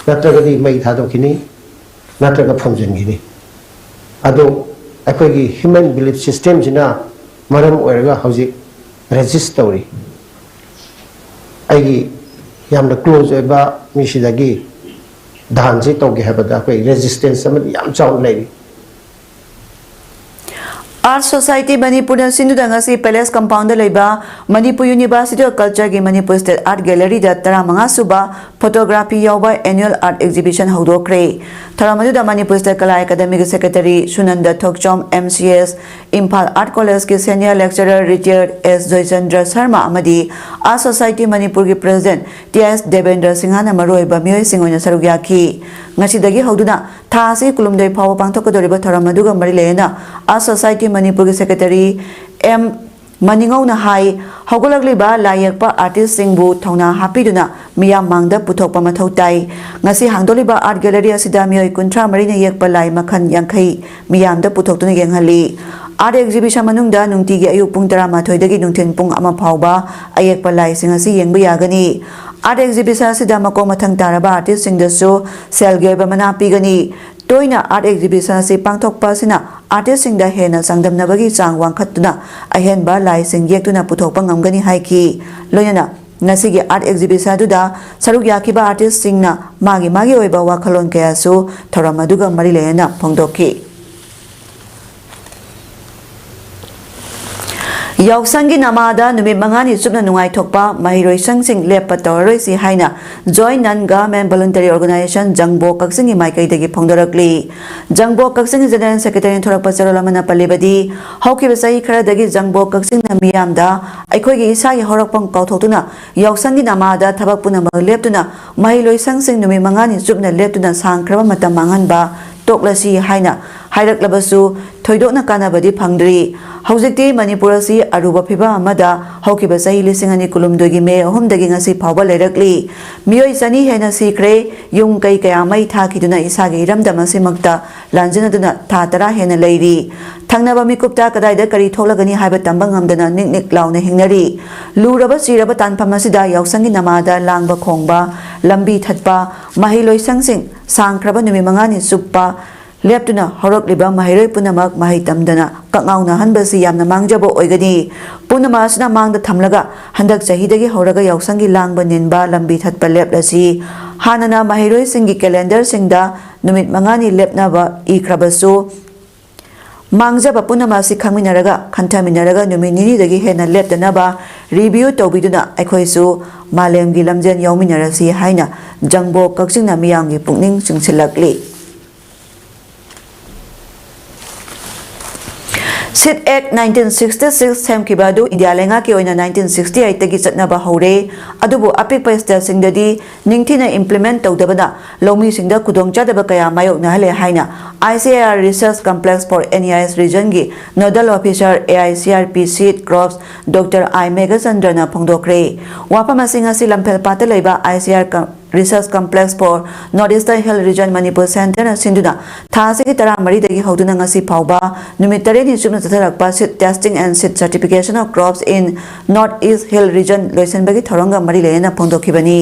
ꯅꯠꯇ꯭ꯔꯒꯗꯤ ꯃꯩ ꯊꯥꯗꯣꯛꯈꯤꯅꯤ, ꯅꯠꯇ꯭ꯔꯒ ꯐꯨꯝꯖꯤꯟꯈꯤꯅꯤ꯫ ꯑꯗꯣ ꯑꯩꯈꯣꯏꯒꯤ human belief systemꯁꯤꯅ ꯃꯔꯝ ꯑꯣꯏꯔꯒ ꯍꯧꯖꯤꯛ resist ꯇꯧꯔꯤ꯫ ꯑꯩꯒꯤ ꯌꯥꯝꯅ ꯀ꯭ꯂꯣꯖ ꯑꯣꯏꯕ ꯃꯤꯁꯤꯗꯒꯤ ꯗꯥꯟꯁꯤ ꯇꯧꯒꯦ ꯍꯥꯏꯕꯗ ꯑꯩꯈꯣꯏ ꯔꯦꯖꯤꯁꯇꯦꯟꯁ ꯑꯃꯗꯤ ꯌꯥꯝ ꯆꯥꯎꯅ ꯂꯩꯔꯤ꯫ ꯑꯥꯔꯠ ꯁꯣꯁꯥꯏꯇꯤ ꯃꯅꯤꯄꯨꯔꯅ ꯁꯤꯟꯗꯨꯅ ꯉꯁꯤ ꯄꯦꯂꯦꯁ ꯀꯝꯄꯥꯎꯟꯗ ꯂꯩꯕ ꯃꯅꯤꯄꯨꯔ ꯌꯨꯅꯤꯚꯔꯁꯤꯇꯤ ꯑꯣꯐ ꯀꯜꯆꯔꯒꯤ ꯃꯅꯤꯄꯨꯔ ꯁ꯭ꯇꯦꯠ ꯑꯥꯔꯠ ꯒꯦꯂꯔꯤꯗ ꯇꯔꯥꯃꯉꯥ ꯁꯨꯕ ꯐꯣꯇꯣꯒ꯭ꯔꯥꯐꯤ ꯌꯥꯎꯕ ꯑꯦꯅꯨꯑꯦꯜ ꯑꯥꯔꯠ ꯑꯦꯛꯖꯤꯕꯤꯁꯟ ꯍꯧꯗꯣꯛꯈ꯭ꯔꯦ꯫ ꯊꯧꯔꯝ ꯑꯗꯨꯗ ꯃꯅꯤꯄꯨꯔ ꯁ꯭ꯇꯦꯠ ꯀꯂꯥ ꯑꯦꯀꯥꯗꯃꯤꯒꯤ secretary ꯁꯨꯅꯟꯗ Thokchom, M C S, Imphal art ꯀꯣꯂꯦꯖꯀꯤ senior lecturer retired S Joichandra Sharma ꯑꯃꯗꯤ ꯑꯥꯔꯠ ꯁꯣꯁꯥꯏꯇꯤ ꯃꯅꯤꯄꯨꯔꯒꯤ ꯄ꯭ꯔꯦꯁꯤꯗꯦꯟꯠ ꯇꯤ ꯑꯦꯁ ꯗꯦꯕꯦꯟꯗ꯭ꯔ ꯁꯤꯡꯍꯅ ꯃꯔꯨꯑꯣꯏꯕ ꯃꯤꯑꯣꯏꯁꯤꯡ ꯑꯣꯏꯅ ꯁꯔꯨꯛ ꯌꯥꯈꯤ꯫ ꯉꯁꯤꯗꯒꯤ ꯍꯧꯗꯨꯅ ꯊꯥ ꯑꯁꯤ ꯀꯨꯟꯍꯨꯝꯗꯣꯏ ꯐꯥꯎꯕ ꯄꯥꯡꯊꯣꯛꯀꯗꯧꯔꯤꯕ ꯊꯧꯔꯝ ꯑꯗꯨꯒ ꯃꯔꯤ ꯂꯩꯅꯅ ꯑꯥꯔꯠ ꯁꯣꯁꯥꯏꯇꯤ ꯃꯅꯤꯄꯨꯔꯒꯤ ꯁꯦꯀ꯭ꯔꯦꯇꯔꯤ ꯑꯦꯝ ꯃꯅꯤꯉꯧꯅ ꯍꯥꯏ, ꯍꯧꯒꯠꯂꯛꯂꯤꯕ ꯂꯥꯏ ꯌꯦꯛꯄ ꯑꯥꯔꯇꯤꯁꯁꯤꯡꯕꯨ ꯊꯧꯅꯥ ꯍꯥꯞꯄꯤꯗꯨꯅ ꯃꯤꯌꯥꯝ ꯃꯥꯡꯗ ꯄꯨꯊꯣꯛꯄ ꯃꯊꯧ ꯇꯥꯏ꯫ ꯉꯁꯤ ꯍꯥꯡꯗꯣꯛꯂꯤꯕ ꯑꯥꯔꯠ ꯒꯦꯂꯔꯤ ꯑꯁꯤꯗ ꯃꯤꯑꯣꯏ ꯀꯨꯟꯊ꯭ꯔꯥ ꯃꯔꯤꯅ ꯌꯦꯛꯄ ꯂꯥꯏ ꯃꯈꯜ ꯌꯥꯡꯈꯩ ꯃꯤꯌꯥꯝꯗ ꯄꯨꯊꯣꯛꯇꯨꯅ ꯌꯦꯡꯍꯜꯂꯤ꯫ ꯑꯥꯔꯠ ꯑꯦꯛꯖꯤꯕꯤꯁꯟ ꯃꯅꯨꯡꯗ ꯅꯨꯡꯇꯤꯒꯤ ꯑꯌꯨꯛ ꯄꯨꯡ ꯇꯔꯥꯃꯥꯊꯣꯏꯗꯒꯤ ꯅꯨꯡꯊꯤꯜ ꯄꯨꯡ ꯑꯃ ꯐꯥꯎꯕ ꯑꯌꯦꯛꯄ ꯂꯥꯏꯁꯤꯡ ꯑꯁꯤ ꯌꯦꯡꯕ ꯌꯥꯒꯅꯤ꯫ ꯑꯥꯔꯠ ꯑꯦꯛꯖꯤꯕꯤꯁꯟ ꯑꯁꯤꯗ ꯃꯀꯣꯛ ꯃꯊꯪ ꯇꯥꯔꯕ ꯑꯥꯔꯇꯤꯁꯁꯤꯡꯗꯁꯨ ꯁꯦꯜꯒꯤ ꯑꯣꯏꯕ ꯃꯅꯥ ꯄꯤꯒꯅꯤ꯫ ꯇꯣꯏꯅ ꯑꯥꯔꯠ ꯑꯦꯛꯖꯤꯕꯤꯁꯟ ꯑꯁꯤ ꯄꯥꯡꯊꯣꯛꯄ ꯑꯁꯤꯅ ꯑꯥꯔꯇꯤꯁꯁꯤꯡꯗ ꯍꯦꯟꯅ ꯆꯥꯡꯗꯝꯅꯕꯒꯤ ꯆꯥꯡ ꯋꯥꯡꯈꯠꯇꯨꯅ ꯑꯍꯦꯟꯕ ꯂꯥꯏꯁꯤꯡ ꯌꯦꯛꯇꯨꯅ ꯄꯨꯊꯣꯛꯄ ꯉꯝꯒꯅꯤ ꯍꯥꯏꯈꯤ꯫ ꯂꯣꯏꯅꯅ ꯉꯁꯤꯒꯤ ꯑꯥꯔꯠ ꯑꯦꯛꯖꯤꯕꯤꯁꯟ ꯑꯗꯨꯗ ꯁꯔꯨꯛ ꯌꯥꯈꯤꯕ ꯑꯥꯔꯇꯤꯁꯁꯤꯡꯅ ꯃꯥꯒꯤ ꯃꯥꯒꯤ ꯑꯣꯏꯕ ꯋꯥꯈꯜꯂꯣꯟ ꯀꯌꯥꯁꯨ ꯊꯧꯔꯝ ꯑꯗꯨꯒ ꯃꯔꯤ ꯂꯩꯅꯅ ꯐꯣꯡꯗꯣꯛꯈꯤ꯫ ꯌꯥꯎꯁꯪꯒꯤ ꯅꯃꯥꯗ ꯅꯨꯃꯤꯠ ꯃꯉꯥꯅꯤ ꯆꯨꯞꯅ ꯅꯨꯡꯉꯥꯏꯊꯣꯛꯄ ꯃꯍꯩꯔꯣꯏꯁꯪꯁꯤꯡ ꯂꯦꯞꯄ ꯇꯧꯔꯔꯣꯏꯁꯤ ꯍꯥꯏꯅ Joint Non Government Voluntary Organization ꯖꯪꯕꯣ ꯀꯛꯆꯤꯡꯒꯤ ꯃꯥꯏꯀꯩꯗꯒꯤ ꯐꯣꯡꯗꯣꯔꯛꯂꯤ꯫ ꯖꯪꯕꯣ ꯀꯛꯆꯤꯡꯒꯤ ꯖꯦꯅꯔꯦꯜ ꯁꯦꯀ꯭ꯔꯦꯇꯔꯤꯅ ꯊꯣꯔꯛꯄ ꯆꯦꯔꯣꯜ ꯑꯃꯅ ꯄꯜꯂꯤꯕꯗꯤ, ꯍꯧꯈꯤꯕ ꯆꯍꯤ ꯈꯔꯗꯒꯤ ꯖꯪꯕꯣ ꯀꯛꯆꯤꯡꯅ ꯃꯤꯌꯥꯝꯗ ꯑꯩꯈꯣꯏꯒꯤ ꯏꯁꯥꯒꯤ ꯍꯧꯔꯛꯐꯝ ꯀꯥꯎꯊꯣꯛꯇꯨꯅ ꯌꯥꯎꯁꯪꯒꯤ ꯅꯃꯥꯗ ꯊꯕꯛ ꯄꯨꯝꯅꯃꯛ ꯂꯦꯞꯇꯨꯅ ꯃꯍꯩꯂꯣꯏꯁꯪꯁꯤꯡ ꯅꯨꯃꯤꯠ ꯃꯉꯥꯅꯤ ꯆꯨꯞꯅ ꯂꯦꯞꯇꯨꯅ ꯁꯥꯡꯈ꯭ꯔꯕ ꯃꯇꯝ ꯃꯥꯡꯍꯟꯕ ꯇꯣꯛꯂꯁꯤ ꯍꯥꯏꯅ ꯍꯥꯏꯔꯛꯂꯕꯁꯨ ꯊꯣꯏꯗꯣꯛꯅ ꯀꯥꯟꯅꯕꯗꯤ ꯐꯪꯗ꯭ꯔꯤ꯫ ꯍꯧꯖꯤꯛꯇꯤ ꯃꯅꯤꯄꯨꯔ ꯑꯁꯤ ꯑꯔꯨꯕ ꯐꯤꯚꯝ ꯑꯃꯗ ꯍꯧꯈꯤꯕ ꯆꯍꯤ ꯂꯤꯁꯤꯡ ꯑꯅꯤ ꯀꯨꯟꯍꯨꯝꯗꯣꯏꯒꯤ ꯃꯦ ꯑꯍꯨꯝꯗꯒꯤ ꯉꯁꯤ ꯐꯥꯎꯕ ꯂꯩꯔꯛꯂꯤ꯫ ꯃꯤꯑꯣꯏ ꯆꯅꯤ ꯍꯦꯟꯅ ꯁꯤꯈ꯭ꯔꯦ꯫ ꯌꯨꯝ ꯀꯩ ꯀꯌꯥ ꯃꯩ ꯊꯥꯈꯤꯗꯨꯅ ꯏꯁꯥꯒꯤ ꯏꯔꯝꯗꯝ ꯑꯁꯤꯃꯛꯇ ꯂꯥꯟꯖꯦꯟꯅꯗꯨꯅ ꯊꯥ ꯇꯔꯥ ꯍꯦꯟꯅ ꯂꯩꯔꯤ꯫ ꯊꯪꯅꯕ ꯃꯤꯀꯨꯞꯇ ꯀꯗꯥꯏꯗ ꯀꯔꯤ ꯊꯣꯛꯂꯒꯅꯤ ꯍꯥꯏꯕ ꯇꯝꯕ ꯉꯝꯗꯅ ꯅꯤꯛ ꯅꯤꯛ ꯂꯥꯎꯅ ꯍꯤꯡꯅꯔꯤ꯫ ꯂꯨꯔꯕ ꯆꯤꯔꯕ ꯇꯥꯟꯐꯝ ꯑꯁꯤꯗ ꯌꯥꯎꯁꯪꯒꯤ ꯅꯃꯥꯗ ꯂꯥꯡꯕ ꯈꯣꯡꯕ, ꯂꯝꯕꯤ ꯊꯠꯄ, ꯃꯍꯩꯂꯣꯏꯁꯪꯁꯤꯡ ꯁꯥꯡꯈ꯭ꯔꯕ ꯅꯨꯃꯤꯠ ꯃꯉꯥꯅꯤ ꯆꯨꯞꯄ ꯂꯦꯞꯇꯨꯅ ꯍꯧꯔꯛꯂꯤꯕ ꯃꯍꯩꯔꯣꯏ ꯄꯨꯝꯅꯃꯛ ꯃꯍꯩ ꯇꯝꯗꯅ ꯀꯛꯉꯥꯎꯅꯍꯟꯕꯁꯤ ꯌꯥꯝꯅ ꯃꯥꯡꯖꯕ ꯑꯣꯏꯒꯅꯤ꯫ ꯄꯨꯝꯅꯃꯛ ꯑꯁꯤꯅ ꯃꯥꯡꯗ ꯊꯝꯂꯒ ꯍꯟꯗꯛ ꯆꯍꯤꯗꯒꯤ ꯍꯧꯔꯒ ꯌꯥꯎꯁꯪꯒꯤ ꯂꯥꯡꯕ ꯅꯤꯟꯕ, ꯂꯝꯕꯤ ꯊꯠꯄ ꯂꯦꯞꯂꯁꯤ꯫ ꯍꯥꯟꯅꯅ ꯃꯍꯩꯔꯣꯏꯁꯤꯡꯒꯤ ꯀꯦꯂꯦꯟꯗꯔꯁꯤꯡꯗ ꯅꯨꯃꯤꯠ ꯃꯉꯥꯅꯤ ꯂꯦꯞꯅꯕ ꯏꯈ꯭ꯔꯕꯁꯨ, ꯃꯥꯡꯖꯕ ꯄꯨꯝꯅꯃꯛ ꯑꯁꯤ ꯈꯪꯃꯤꯟꯅꯔꯒ, ꯈꯟꯊꯃꯤꯟꯅꯔꯒ ꯅꯨꯃꯤꯠ ꯅꯤꯅꯤꯗꯒꯤ ꯍꯦꯟꯅ ꯂꯦꯞꯇꯅꯕ review ꯇꯧꯕꯤꯗꯨꯅ ꯑꯩꯈꯣꯏꯁꯨ ꯃꯥꯂꯦꯝꯒꯤ ꯂꯝꯖꯦꯜ ꯌꯥꯎꯃꯤꯟꯅꯔꯁꯤ ꯍꯥꯏꯅ ꯖꯪꯕꯣ ꯀꯛꯆꯤꯡꯅ ꯃꯤꯌꯥꯝꯒꯤ ꯄꯨꯛꯅꯤꯡ ꯆꯤꯡꯁꯤꯜꯂꯛꯂꯤ꯫ ꯁꯤꯠ ꯑꯦꯛ ꯅꯥꯏꯟꯇꯤꯟ ꯁꯤꯛꯁꯇꯤ ꯁꯤꯛꯁ ꯁꯦꯝꯈꯤꯕ ꯑꯗꯨ ꯏꯟꯗꯤꯌꯥ ꯂꯩꯉꯥꯛꯀꯤ ꯑꯣꯏꯅ ꯅꯥꯏꯟꯇꯤꯟ ꯁꯤꯛꯁꯇꯤ ꯑꯩꯠꯇꯒꯤ ꯆꯠꯅꯕ ꯍꯧꯔꯦ꯫ ꯑꯗꯨꯕꯨ ꯑꯄꯤꯛꯄ ꯁ꯭ꯇꯦꯠꯁꯤꯡꯗꯗꯤ ꯅꯤꯡꯊꯤꯅ implement ꯇꯧꯗꯕꯅ ꯂꯧꯃꯤꯁꯤꯡꯗ ꯈꯨꯗꯣꯡꯆꯥꯗꯕ ꯀꯌꯥ ꯃꯥꯌꯣꯛꯅꯍꯜꯂꯦ ꯍꯥꯏꯅ I C A R Research Complex for N E I S Regionꯒꯤ Nodal Officer, A I C R P Seed Crops, Doctor I ꯃꯦꯘꯆꯟꯗ꯭ꯔꯅ ꯐꯣꯡꯗꯣꯛꯈ꯭ꯔꯦ꯫ ꯋꯥꯐꯝ ꯑꯁꯤ ꯉꯁꯤ ꯂꯝꯐꯦꯜꯄꯥꯠꯇ ꯂꯩꯕ I C R ꯀ-, Research Complex for North Eastern Hill Region Manipur Centreꯅ ꯁꯤꯟꯗꯨꯅ ꯊꯥ ꯑꯁꯤꯒꯤ ꯇꯔꯥꯃꯔꯤꯗꯒꯤ ꯍꯧꯗꯨꯅ ꯉꯁꯤ ꯐꯥꯎꯕ ꯅꯨꯃꯤꯠ ꯇꯔꯦꯠꯅꯤ ꯆꯨꯞꯅ ꯆꯠꯊꯔꯛꯄ Seed Testing and Seed Certification of Crops in North East Hill Region ꯂꯣꯏꯁꯤꯟꯕꯒꯤ ꯊꯧꯔꯝꯒ ꯃꯔꯤ ꯂꯩꯅꯅ ꯐꯣꯡꯗꯣꯛꯈꯤꯕꯅꯤ꯫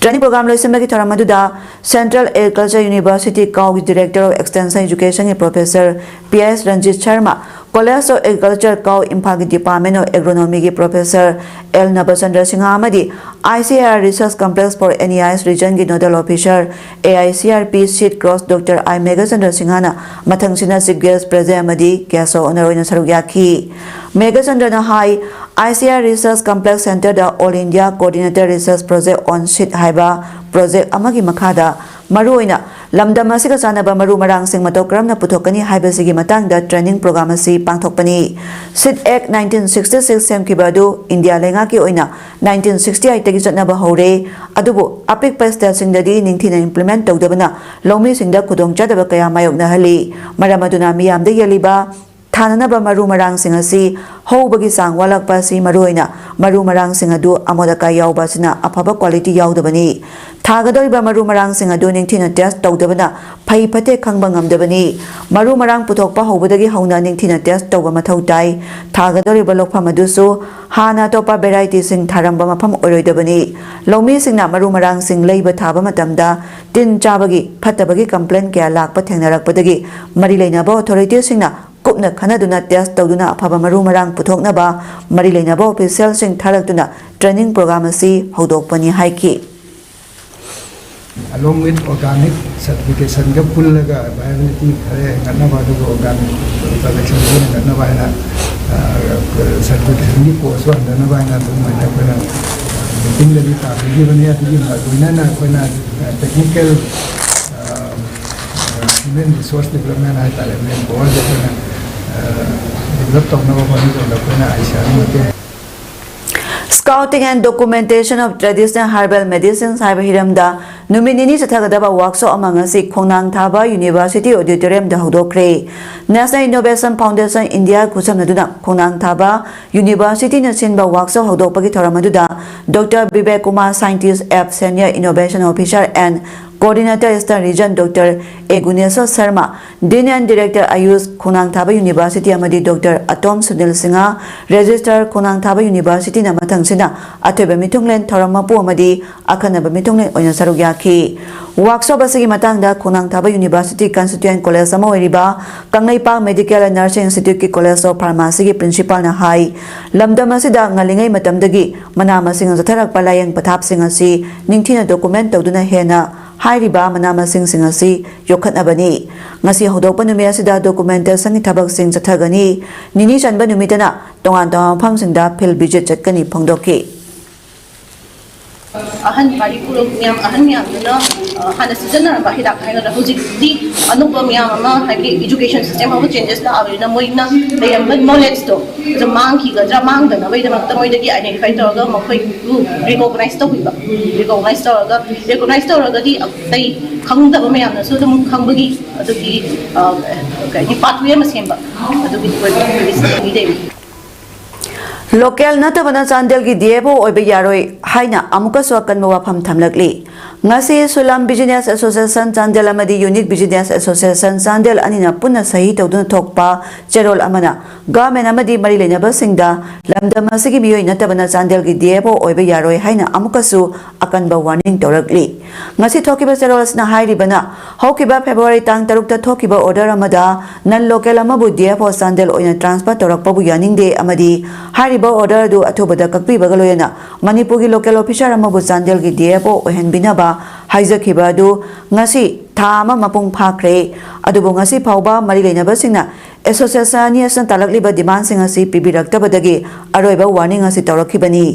Training program ꯂꯣꯏꯁꯤꯟꯕꯒꯤ ꯊꯧꯔꯝ ꯑꯗꯨꯗ Central Agriculture University ꯀꯥꯎꯒꯤ Director of Extension Educationꯒꯤ Professor P S Ranjit Sharma, College of Agriculture ꯀꯥꯎ ꯏꯝꯐꯥꯜꯒꯤ Department of Agronomyꯒꯤ Professor L ꯅꯕꯆꯟꯗ꯭ꯔ ꯁꯤꯡꯍ ꯑꯃꯗꯤ I C A R Research Complex for N E I S Regionꯒꯤ Nodal Officer, A I C R P Seed Crops Doctor I Meghachandra ꯁꯤꯡꯍꯅ ꯃꯊꯪꯁꯤꯠꯅ Chief Guest, President ꯑꯃꯗꯤ Guest of Honour ꯑꯣꯏꯅ ꯁꯔꯨꯛ ꯌꯥꯈꯤ꯫ ꯃꯦꯘꯆꯟꯗ꯭ꯔꯅ ꯍꯥꯏ, I C R Research Complex Centreꯗ All India Coordinated Research Project on Seed ꯍꯥꯏꯕ project ꯑꯃꯒꯤ ꯃꯈꯥꯗ ꯃꯔꯨꯑꯣꯏꯅ ꯂꯝꯗꯝ ꯑꯁꯤꯒ ꯆꯥꯟꯅꯕ ꯃꯔꯨ ꯃꯔꯥꯡꯁꯤꯡ ꯃꯇꯧ ꯀꯔꯝꯅ ꯄꯨꯊꯣꯛꯀꯅꯤ ꯍꯥꯏꯕꯁꯤꯒꯤ ꯃꯇꯥꯡꯗ training program ꯑꯁꯤ ꯄꯥꯡꯊꯣꯛꯄꯅꯤ꯫ Seed Act nineteen sixty six ꯁꯦꯝꯈꯤꯕ ꯑꯗꯨ ꯏꯟꯗꯤꯌꯥ ꯂꯩꯉꯥꯛꯀꯤ ꯑꯣꯏꯅ nineteen sixty eight ꯇꯒꯤ ꯆꯠꯅꯕ ꯍꯧꯔꯦ꯫ ꯑꯗꯨꯕꯨ ꯑꯄꯤꯛꯄ ꯁ꯭ꯇꯦꯠꯁꯤꯡꯗꯗꯤ ꯅꯤꯡꯊꯤꯅ implement ꯇꯧꯗꯕꯅ ꯂꯧꯃꯤꯁꯤꯡꯗ ꯈꯨꯗꯣꯡꯆꯥꯗꯕ ꯀꯌꯥ ꯃꯥꯌꯣꯛꯅꯍꯜꯂꯤ꯫ ꯃꯔꯝ ꯑꯗꯨꯅ ꯃꯤꯌꯥꯝꯗ ꯌꯦꯜꯂꯤꯕ ꯊꯥꯅꯅꯕ ꯃꯔꯨ ꯃꯔꯥꯡꯁꯤꯡ ꯑꯁꯤ ꯍꯧꯕꯒꯤ ꯆꯥꯡ ꯋꯥꯠꯂꯛꯄ ꯑꯁꯤ, ꯃꯔꯨꯑꯣꯏꯅ ꯃꯔꯨ ꯃꯔꯥꯡꯁꯤꯡ ꯑꯗꯨ ꯑꯃꯣꯠ ꯑꯀꯥꯏ ꯌꯥꯎꯕ ꯑꯁꯤꯅ ꯑꯐꯕ quality ꯌꯥꯎꯗꯕꯅꯤ꯫ ꯊꯥꯒꯗꯧꯔꯤꯕ ꯃꯔꯨ ꯃꯔꯥꯡꯁꯤꯡ ꯑꯗꯨ ꯅꯤꯡꯊꯤꯅ ꯇꯦꯁ ꯇꯧꯗꯕꯅ ꯐꯩ ꯐꯠꯇꯦ ꯈꯪꯕ ꯉꯝꯗꯕꯅꯤ꯫ ꯃꯔꯨ ꯃꯔꯥꯡ ꯄꯨꯊꯣꯛꯄ ꯍꯧꯕꯗꯒꯤ ꯍꯧꯅ ꯅꯤꯡꯊꯤꯅ ꯇꯦꯁ ꯇꯧꯕ ꯃꯊꯧ ꯇꯥꯏ꯫ ꯊꯥꯒꯗꯧꯔꯤꯕ ꯂꯧꯐꯝ ꯑꯗꯨꯁꯨ ꯍꯥꯟꯅ ꯑꯇꯣꯞꯄ ꯚꯦꯔꯥꯏꯇꯤꯁꯤꯡ ꯊꯥꯔꯝꯕ ꯃꯐꯝ ꯑꯣꯏꯔꯣꯏꯗꯕꯅꯤ꯫ ꯂꯧꯃꯤꯁꯤꯡꯅ ꯃꯔꯨ ꯃꯔꯥꯡꯁꯤꯡ ꯂꯩꯕ ꯊꯥꯕ ꯃꯇꯝꯗ ꯇꯤꯟ ꯆꯥꯕꯒꯤ ꯐꯠꯇꯕꯒꯤ ꯀꯝꯄ꯭ꯂꯦꯟ ꯀꯌꯥ ꯂꯥꯛꯄ ꯊꯦꯡꯅꯔꯛꯄꯗꯒꯤ ꯃꯔꯤ ꯂꯩꯅꯕ ꯑꯣꯊꯣꯔꯤꯇꯤꯁꯤꯡꯅ ꯀꯨꯞꯅ ꯈꯟꯅꯗꯨꯅ ꯇꯦꯁ ꯇꯧꯗꯨꯅ ꯑꯐꯕ ꯃꯔꯨ ꯃꯔꯥꯡ ꯄꯨꯊꯣꯛꯅꯕ ꯃꯔꯤ ꯂꯩꯅꯕ ꯑꯣꯐꯤꯁꯤꯌꯦꯜꯁꯤꯡ ꯊꯥꯔꯛꯇꯨꯅ ꯇ꯭ꯔꯦꯅꯤꯡ ꯄ꯭ꯔꯣꯒ꯭ꯔꯥꯝ ꯑꯁꯤ ꯍꯧꯗꯣꯛꯄꯅꯤ ꯍꯥꯏꯈꯤ꯫ Along with organic certification ꯒ ꯄꯨꯜꯂꯒ viability ꯈꯔ ꯍꯦꯟꯒꯠꯅꯕ ꯑꯗꯨꯒ organic production ꯁꯨ ꯍꯦꯟꯒꯠꯅꯕ ꯍꯥꯏꯅ certification ꯒꯤ cost ꯁꯨ ꯍꯟꯊꯅꯕ ꯍꯥꯏꯅ ꯑꯗꯨꯃꯥꯏꯅ ꯑꯩꯈꯣꯏꯅ meeting ꯗꯗꯤ ꯇꯥꯕꯤꯈꯤꯕꯅꯤ꯫ ꯑꯗꯨꯒꯤ ꯂꯣꯏꯅꯅ ꯑꯩꯈꯣꯏꯅ technical human resource development ꯍꯥꯏꯇꯥꯔꯦ, manpower ꯁꯦ ꯑꯩꯈꯣꯏꯅ develop ꯇꯧꯅꯕ ꯍꯣꯠꯅꯖꯕꯗ ꯑꯩꯈꯣꯏꯅ ꯑꯥꯏ ꯁꯤ ꯑꯥꯔ ꯒꯤ ꯃꯇꯦꯡ Scouting and Documentation of Traditional Herbal Medicines ꯍꯥꯏꯕ ꯍꯤꯔꯝꯗ ꯅꯨꯃꯤꯠ ꯅꯤꯅꯤ ꯆꯠꯊꯒꯗꯕ workshop ꯑꯃ ꯉꯁꯤ ꯈꯣꯡꯅꯥꯡ ꯊꯥꯕ University Auditorium ꯗ ꯍꯧꯗꯣꯛꯈ꯭ꯔꯦ꯫ National Innovation Foundation India ꯈꯨꯠꯁꯝꯅꯗꯨꯅ ꯈꯣꯡꯅꯥꯡ ꯊꯥꯕ University ꯅ ꯁꯤꯟꯕ workshop ꯍꯧꯗꯣꯛꯄꯒꯤ ꯊꯧꯔꯝ ꯑꯗꯨꯗ Doctor Vivek Kumar, Scientist F, Senior Innovation Officer and Coordinator Eastern Region, Doctor A Guneswar Sharma, Dean and Director Ayush, ꯈꯣꯡꯅꯥꯡ ꯊꯥꯕ University ꯑꯃꯗꯤ Doctor Atom Sunil Singha, Registrar, ꯈꯣꯡꯅꯥꯡ ꯊꯥꯕ University ꯅ ꯃꯊꯪꯁꯤꯅ ꯑꯊꯣꯏꯕ ꯃꯤꯊꯨꯡꯂꯦꯟ, ꯊꯧꯔꯝ ꯃꯄꯨ ꯑꯃꯗꯤ ꯑꯈꯟꯅꯕ ꯃꯤꯊꯨꯡꯂꯦꯟ ꯑꯣꯏꯅ ꯁꯔꯨꯛ ꯌꯥꯈꯤ꯫ Workshop ꯑꯁꯤꯒꯤ ꯃꯇꯥꯡꯗ ꯈꯣꯡꯅꯥꯡ ꯊꯥꯕ University Constituent College ꯑꯃ ꯑꯣꯏꯔꯤꯕ Kangleipak Medical and Nursing Institute ꯀꯤ College of Pharmacy ꯒꯤ Principal ꯅ ꯍꯥꯏ, ꯂꯝꯗꯝ ꯑꯁꯤꯗ ꯉꯜꯂꯤꯉꯩ ꯃꯇꯝꯗꯒꯤ ꯃꯅꯥ ꯃꯁꯤꯡꯅ ꯆꯠꯊꯔꯛꯄ ꯂꯥꯌꯦꯡ ꯄꯊꯥꯞꯁꯤꯡ ꯑꯁꯤ ꯅꯤꯡꯊꯤꯅ document ꯇꯧꯗꯨꯅ ꯍꯦꯟꯅ ꯍꯥꯏꯔꯤꯕ ꯃꯅꯥ ꯃꯁꯤꯡꯁꯤꯡ ꯑꯁꯤ ꯌꯣꯛꯈꯠꯅꯕꯅꯤ꯫ ꯉꯁꯤ ꯍꯧꯗꯣꯛꯄ ꯅꯨꯃꯤꯠ ꯑꯁꯤꯗ documentation ꯒꯤ ꯊꯕꯛꯁꯤꯡ ꯆꯠꯊꯒꯅꯤ꯫ ꯅꯤꯅꯤ ꯆꯟꯕ ꯅꯨꯃꯤꯠꯇꯅ ꯇꯣꯉꯥꯟ ꯇꯣꯉꯥꯟꯕ ꯃꯐꯝꯁꯤꯡꯗ field visit ꯆꯠꯀꯅꯤ ꯐꯣꯡꯗꯣꯛꯈꯤ꯫ ꯑꯍꯟ ꯃꯔꯤꯄꯨꯔꯣꯛ ꯃꯌꯥꯝ ꯑꯍꯟ ꯃꯌꯥꯝꯗꯨꯅ ꯍꯥꯟꯅ ꯁꯤꯖꯤꯟꯅꯔꯝꯕ ꯍꯤꯗꯥꯛ ꯍꯥꯏꯒꯗ꯭ꯔꯥ, ꯍꯧꯖꯤꯛꯇꯤ ꯑꯅꯧꯕ ꯃꯌꯥꯝ ꯑꯃ, ꯍꯥꯏꯕꯗꯤ education system ꯑꯃ changes ꯂꯥꯛꯑꯕꯅꯤꯅ ꯃꯣꯏꯅ ꯂꯩꯔꯝꯕ knowledge ꯇꯣ ꯑꯗꯨ ꯃꯥꯡꯈꯤꯒꯗ꯭ꯔꯥ, ꯃꯥꯡꯗꯅꯕꯒꯤꯗꯃꯛꯇ ꯃꯣꯏꯗꯒꯤ identify ꯇꯧꯔꯒ ꯃꯈꯣꯏꯕꯨ recognize ꯇꯧꯕꯤꯕ꯫ Recognize ꯇꯧꯔꯒ, recognize ꯇꯧꯔꯒꯗꯤ ꯑꯇꯩ ꯈꯪꯗꯕ ꯃꯌꯥꯝꯅꯁꯨ ꯑꯗꯨꯝ ꯈꯪꯕꯒꯤ ꯑꯗꯨꯒꯤ ꯀꯩ ꯍꯥꯏꯅꯤ, pathway ꯑꯃ ꯁꯦꯝꯕ꯫ ꯑꯗꯨꯒꯤ ꯑꯣꯏꯕ ꯑꯩꯈꯣꯏꯒꯤ ꯁꯤꯟꯐꯝꯗꯤ ꯂꯩꯔꯤ꯫ Local ꯅꯠꯇꯕꯅ ꯆꯥꯟꯗꯦꯜꯒꯤ D F O ꯑꯣꯏꯕ ꯌꯥꯔꯣꯏ ꯍꯥꯏꯅ ꯑꯃꯨꯛꯀꯁꯨ ꯑꯀꯟꯕ ꯋꯥꯐꯝ ꯊꯝꯂꯛꯂꯤ꯫ ꯉꯁꯤ ꯁꯨꯂꯝ ꯕꯤꯖꯤꯅꯦꯁ ꯑꯦꯁꯣꯁꯤꯌꯦꯁꯟ ꯆꯥꯟꯗꯦꯜ ꯑꯃꯗꯤ ꯌꯨꯅꯤꯛ ꯕꯤꯖꯤꯅꯦꯁ ꯑꯦꯁꯣꯁꯤꯌꯦꯁꯟ ꯆꯥꯟꯗꯦꯜ ꯑꯅꯤꯅ ꯄꯨꯟꯅ ꯁꯍꯤ ꯇꯧꯗꯨꯅ ꯊꯣꯛꯄ ꯆꯦꯔꯣꯜ ꯑꯃꯅ ꯒꯚꯔꯟꯃꯦꯟꯠ ꯑꯃꯗꯤ ꯃꯔꯤ ꯂꯩꯅꯕꯁꯤꯡꯗ ꯂꯝꯗꯝ ꯑꯁꯤꯒꯤ ꯃꯤꯑꯣꯏ ꯅꯠꯇꯕꯅ ꯆꯥꯟꯗꯦꯜꯒꯤ ꯗꯤ ꯑꯦꯐ ꯑꯣ ꯑꯣꯏꯕ ꯌꯥꯔꯣꯏ ꯍꯥꯏꯅ ꯑꯃꯨꯛꯀꯁꯨ ꯑꯀꯟꯕ ꯋꯥꯔꯅꯤꯡ ꯇꯧꯔꯛꯂꯤ꯫ ꯉꯁꯤ ꯊꯣꯛꯈꯤꯕ ꯆꯦꯔꯣꯜ ꯑꯁꯤꯅ ꯍꯥꯏꯔꯤꯕꯅ, ꯍꯧꯈꯤꯕ ꯐꯦꯕ꯭ꯔꯨꯋꯥꯔꯤ ꯇꯥꯡ ꯇꯔꯨꯛꯇ ꯊꯣꯛꯈꯤꯕ ꯑꯣꯔꯗꯔ ꯑꯃꯗ ꯅꯟ ꯂꯣꯀꯦꯜ ꯑꯃꯕꯨ ꯗꯤ ꯑꯦꯐ ꯑꯣ ꯆꯥꯟꯗꯦꯜ ꯑꯣꯏꯅ ꯇ꯭ꯔꯥꯟꯁꯐꯔ ꯇꯧꯔꯛꯄꯕꯨ ꯌꯥꯅꯤꯡꯗꯦ ꯑꯃꯗꯤ ꯍꯥꯏꯔꯤꯕ ꯑꯣꯔꯗꯔ ꯑꯗꯨ ꯑꯊꯨꯕꯗ ꯀꯛꯄꯤꯕꯒ ꯂꯣꯏꯅꯅ ꯃꯅꯤꯄꯨꯔꯒꯤ ꯂꯣꯀꯦꯜ ꯑꯣꯐꯤꯁꯥꯔ ꯑꯃꯕꯨ ꯆꯥꯟꯗꯦꯜꯒꯤ ꯗꯤ ꯑꯦꯐ ꯑꯣ ꯑꯣꯏꯍꯟꯕꯤꯅꯕ ꯍꯥꯏꯖꯈꯤꯕ ꯑꯗꯨ ꯉꯁꯤ ꯊꯥ ꯑꯃ ꯃꯄꯨꯡ ꯐꯥꯈ꯭ꯔꯦ꯫ ꯑꯗꯨꯕꯨ ꯉꯁꯤ ꯐꯥꯎꯕ ꯃꯔꯤ ꯂꯩꯅꯕꯁꯤꯡꯅ ꯑꯦꯁꯣꯁꯤꯌꯦꯁꯟ ꯑꯅꯤ ꯑꯁꯤꯅ ꯇꯥꯛꯂꯛꯂꯤꯕ ꯗꯤꯃꯥꯟꯁꯤꯡ ꯑꯁꯤ ꯄꯤꯕꯤꯔꯛꯇꯕꯗꯒꯤ ꯑꯔꯣꯏꯕ ꯋꯥꯔꯅꯤꯡ ꯑꯁꯤ ꯇꯧꯔꯛꯈꯤꯕꯅꯤ꯫